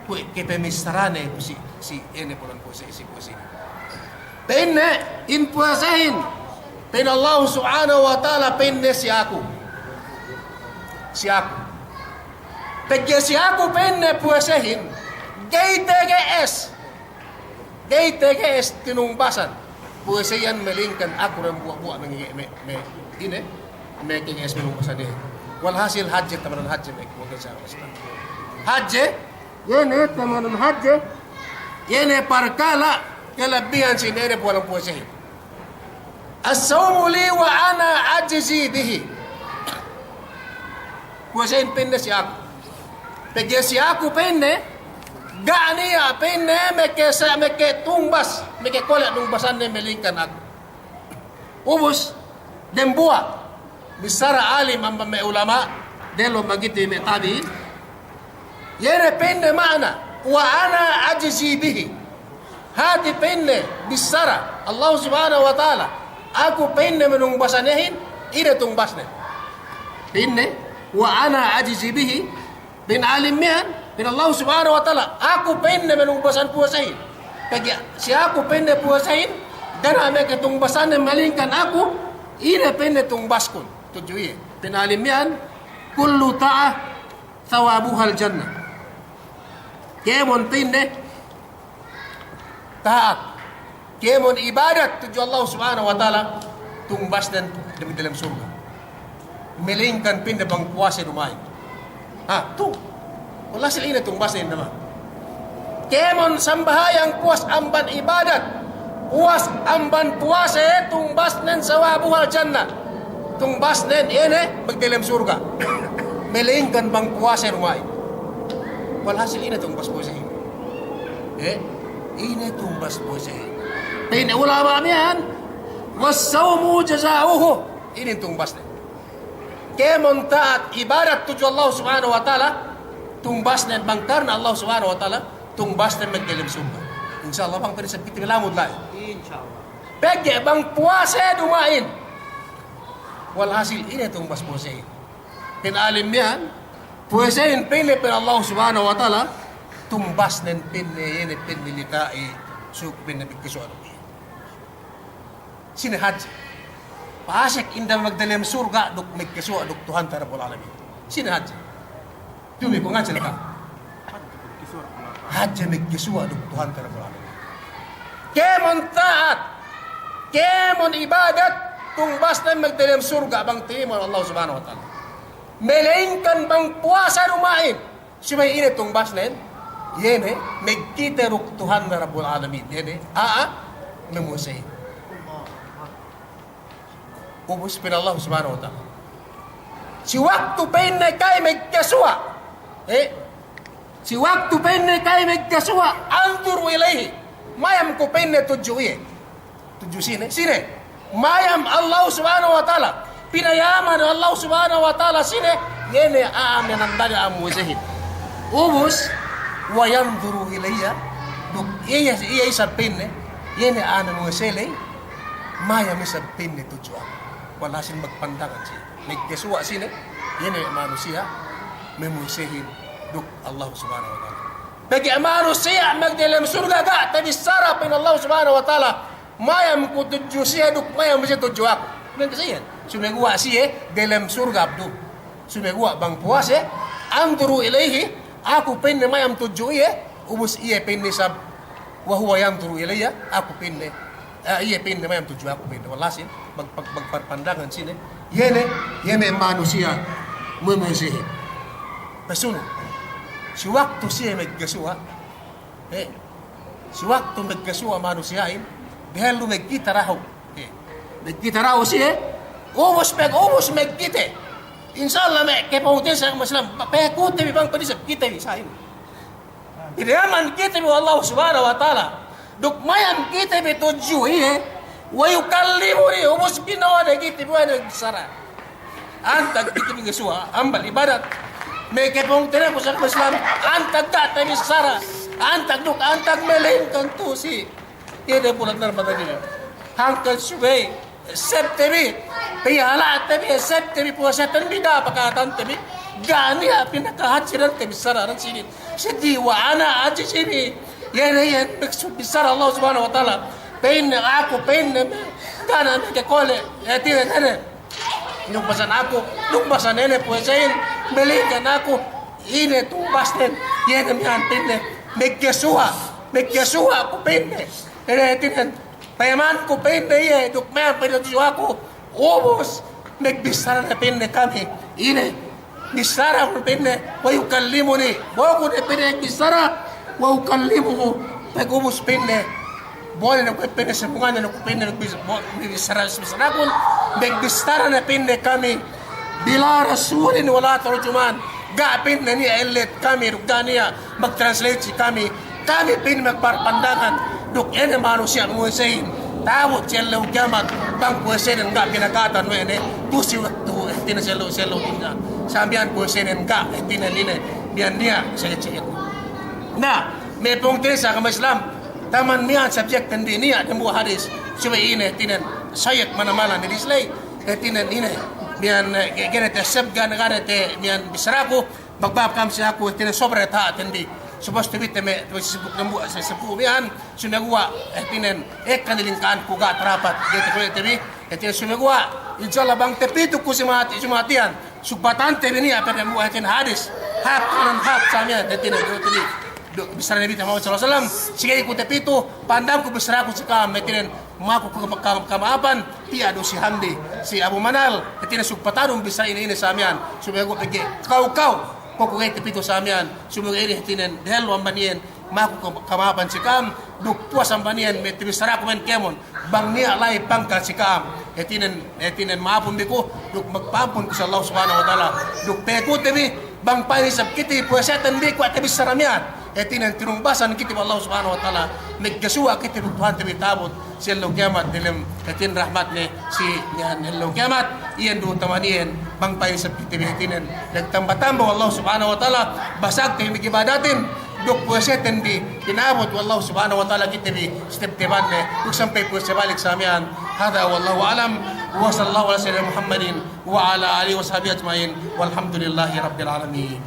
kuwe' kapamissarane si, si ine, bulan puwase, si puwase. Pa'inne, in puwasehin, pa'in Allahu Subhanahu wa Ta'ala, pa'inne si aku. Si aku. Pegge' si aku, pa'inne, puwasehin, ga'i tege'es. Ga'i tege'es tinungbasan puwase iyan, malaingkan aku dambuwa'-buwa' me', me', me', ine, me' kege'es manungbasan iye. Walhasil hadje, tamanan hadje, me' kuwe' kege'es. Hadje, iye ne, tamanan hadje, iye ne parkala' kalabbihan si ine, bulan puwasehin. "As-sawmu li wa ana ajzi bihi." Puwasehin, pa'inne, si aku. Pegge' si aku, pa'inne, ga' niya', pa'inne, makasa-, makatungbas, makakole' nungbasanne malaingkan aku. Ubus, dambuwa' bissara alim amban me' ulama', delom magite me' tabi'in. Iye ne, pa'inne, ma'ana, "Wa ana ajzi bihi." Hāti, pa'inne, bissara Allahu Subhanahu wa Ta'ala, aku, pa'inne, manungbasanehin, ine tungbasnen. Pa'inne, "Wa ana ajzi bihi." Pa'in alim miya'an, pa'in Allahu Subhanahu wa Ta'ala, aku, pa'inne, manungbasan puwasehin. Pegge' si aku, pa'inne, puwasehin, ga' niya' makatungbasne malaingkan aku, ine, pa'inne, tungbaskun. Tudju iye. Pa'in alim miya'an, "Kullu ta'ah thawabuhal jannah." Kēmon, pa'inne, ta'at, kēmon ibadat tudju Allahu Subhanahu wa Ta'ala, tungbasnen magdelem surga'. Malaingkan, pa'inne, bang puwase duma'in. Ha, tu. Walhasil ine tungbasnen, indaman. Kēmon sambahayang puwas amban ibadat, puwas amban puwase, tungbasnen thawabuhal jannah. Tungbasnen, iye ne, magdelem surga'. Malaingkan bang puwase duma'in. Walhasil ine tungbas puwasehin. Eh, ine tungbas puwasehin. Pa'in ulama' miya'an, "Was-sawmu jaza'uhu." Inin tungbasnen. Kēmon ta'at ibadat tudju Allah Subhanahu wa Ta'ala, tungbasnen bang karna Allah Subhanahu wa Ta'ala, tungbasnen magdelem surga'. Insya Allah bang pa'in isab kite bi lamud la'i. Insya Allah. Pegge' bang puwase duma'in. Walhasil ine tungbas puwasehin. Pa'in alim miya'an, puwasehin, pa'inne, pa'in Allah Subhanahu wa Ta'ala, tungbasnen, pa'inne, iye ne, pa'inne, lika'i, suk, pa'inne, magkasuwa' duk iye. Sine hadje? Pa'asek inda magdelem surga' duk magkasuwa' duk Tuhante Rabbul Alamin. Sine hadje? Tumi ku ngajil ka. Hadje magkasuwa' duk Tuhante Rabbul Alamin. Kēmon ta'at, kēmon ibadat, tungbasnen magdelem surga' bang tayima' Allah Subhanahu wa Ta'ala. Malaingkan bang puwase duma'in, subey ine tungbasnen, iye ne, magkite duk Tuhanne Rabbul Alamin, iye ne, a'a mamuwasehin. Ubus pa'in Allah Subhanahu wa Ta'ala, si waktu, pa'inne, ka'u magkasuwa', eh, si waktu, pa'inne, ka'u magkasuwa', anzuru ilayhi, mayam ku, pa'inne, tudju iye. Tudju sine? Sine? Mayam Allah Subhanahu wa Ta'ala. Pinayaman Allah Subhanahu wa Ta'ala sine? Iye ne a'a manandali a'a muwasehin. Ubus, wa yanzuru ilayya, duk iye, iye isab, pa'inne, iye ne a'a mamuwase ley, mayam isab, pa'inne, tudju aku. Walhasil magpandangan siye. Magkasuwa' sine? Iye ne manusiya' mamusehin duk Allah Subhanahu wa Ta'ala. Pegge' manusiya' magdelem surga' ga' tabissara pa'in Allah Subhanahu wa Ta'ala, mayam ku tudju siye duk mayam siye tudju aku. Pegge' siye, sumeguwa' siye delem surga' du. Sumeguwa' bang puwase, anzuru ilaihi, aku pa'inne mayam tudju iye, ubus iye pa'inne isab, wa huwa yanzuru ilayya, aku pa'inne, eh, iye pa'inne mayam tudju aku pa'inne. Walhasil, bang, bang, bang parpandangan sine, iye ne, iye ne manusiya' mamusehin. Pasunu', si waktu siye maggesuwa', eh, si waktu maggesuwa' manusiya'in, dehellu magkite dahu'. Eh, magkite dahu' siye, ubus pag, ubus magkite. Insya Allah me' kapungtina'i sa agama Islam, pekute bi bang pa'in isab kite bi sa'in. Pinayaman kite bi we' Allah Subhanahu wa Ta'ala. Duk mayam kite bi tudju iye, wa yukallimuni, ubus bino'o ne kite bi we' ne bissara. Antag kite bi gesuwa', ambal ibadat. Me' kapungtina'iku sa agama Islam, antag ga' tabissara. Antag duk, antag malingkan tu si Iye ne bulan Ramadan inin. Hangkan subey, sep te bi, piyala'te bi, sep te bi, puwaseten bi, da'a paka'atante bi, ga' niya' pinakahadji dante bi sara' nan sinin. Seddi wa ana ajji sinin. Iye ne, iye ne maksud bissara Allah Subhanahu wa Ta'ala. Pa'inne aku, pa'inne me', ga' ne me' kakole', iye tine, tine. Nungbasan aku, nungbasan ine puwasehin, malingkan aku, ine tungbasten, iye ne miya'an pa'inne, maggesuwa', maggesuwa' ku pa'inne, ine tinen, payamanku pa'inne iye, duk miya'an pa'inne tudju aku, ubus, magbissara ne pa'inne kami, ine, bissara ku pa'inne, wa yukallimuni, bang ku ne pa'inne magbissara, wa ukallimuhu, pag ubus pa'inne, Bole ne ku pa'inne sambunganne ne ku pa'inne bis-, bo-, bissara, bissara kun, magbissara ne pa'inne kami, bila rasulin wala tarjuman, ga' pa'inne niya' ellet kami, duk ga' niya' magtranslate si kami, kami pa'inne magparpandangan, duk ine manusiya' muwesehin, ta'abut si ellew kiyamat, bang puwasenen ga' pinaka'atan we' ne, tu'u si waktu, hātinen si ellew, si ellew dunya, sa miya'an puwasenen ga', hātinen ine, miya'an niya', sa iye, sa iye. Na, me' pungtina'i sa agama Islam, Taman miya'an subject ten bi niya' dambuwa' hadis. Subey ine, hātinen, sayek mana-mana ne disley. Hātinen ine, miya'an, eh, ga', ga' ne taseb, ga', ga' ne te miya'an bissaraku. Magbab kam si aku, hātinen, sobra taha' ten bi. Supposed to be te me', te me' sibuk dambuwa', si sibuk miya'an. Sumeguwa', eh, hātinen, ekka ne lingka'anku ga' tarapat. Ga'i te kuwe' te bi. Hātinen sumeguwa', insya Allah bang tapitu ku si mahati, si mahatihan. Sugbatante bi niya' pa'in dambuwa' hātinen hadis. Hāp, kanan hāp sa miya'an, hātinen, du, du, bissara Nabi Muhammad sallallahu alaihi wasallam, si ga'i ku tapitu, pa'andamku bissaraku si ka'am, hātinen, maku ka-, ka-, kama'apan, tiya' du si Hamdi, si Abu Manal, hātinen sugbatanun bissara ine-ine sa miya'an, sumeguwa' pegge' kaw-kaw, kuwe' ku ga'i tapitu sa miya'an, sumeguwa' ine hātinen, dehellu amban iyan, Maku ka-, kama'apan si ka'am, duk puwas amban iyan me' tabissaraku miya'an kēmon. Bang niya' la'i pangkal si ka'am. Hātinen, hātinen ma'apun bi ku, duk magpa'apun ku si Allah Subhanahu wa Ta'ala. Duk pekute bi, bang pa'in isab kite puwaseten bi kuwe' tabissara miya'an. Hātinen tinungbasan kite bi Allah Subhanahu wa Ta'ala. Maggesuwa' kite bi Tuhante bi ta'abut. Si ellew kiyamat delem hātinen rahmatne si miya'an ellew kiyamat, iyan du taman iyan bang pa'in isab kite bi hātinen nagtamba-tamba we' Allah Subhanahu wa Ta'ala, basagte bi magibadatin, duk puwaseten bi tinabut we' Allah Subhanahu wa Ta'ala kite bi si tebtebanne, duk sampay puwase balik sa miya'an. Hadha wallahu a'lam, wa sallallahu ala sayyidina Muhammadin wa ala alihi wa sahbihi ajma'in, walhamdulillahi rabbil alamin.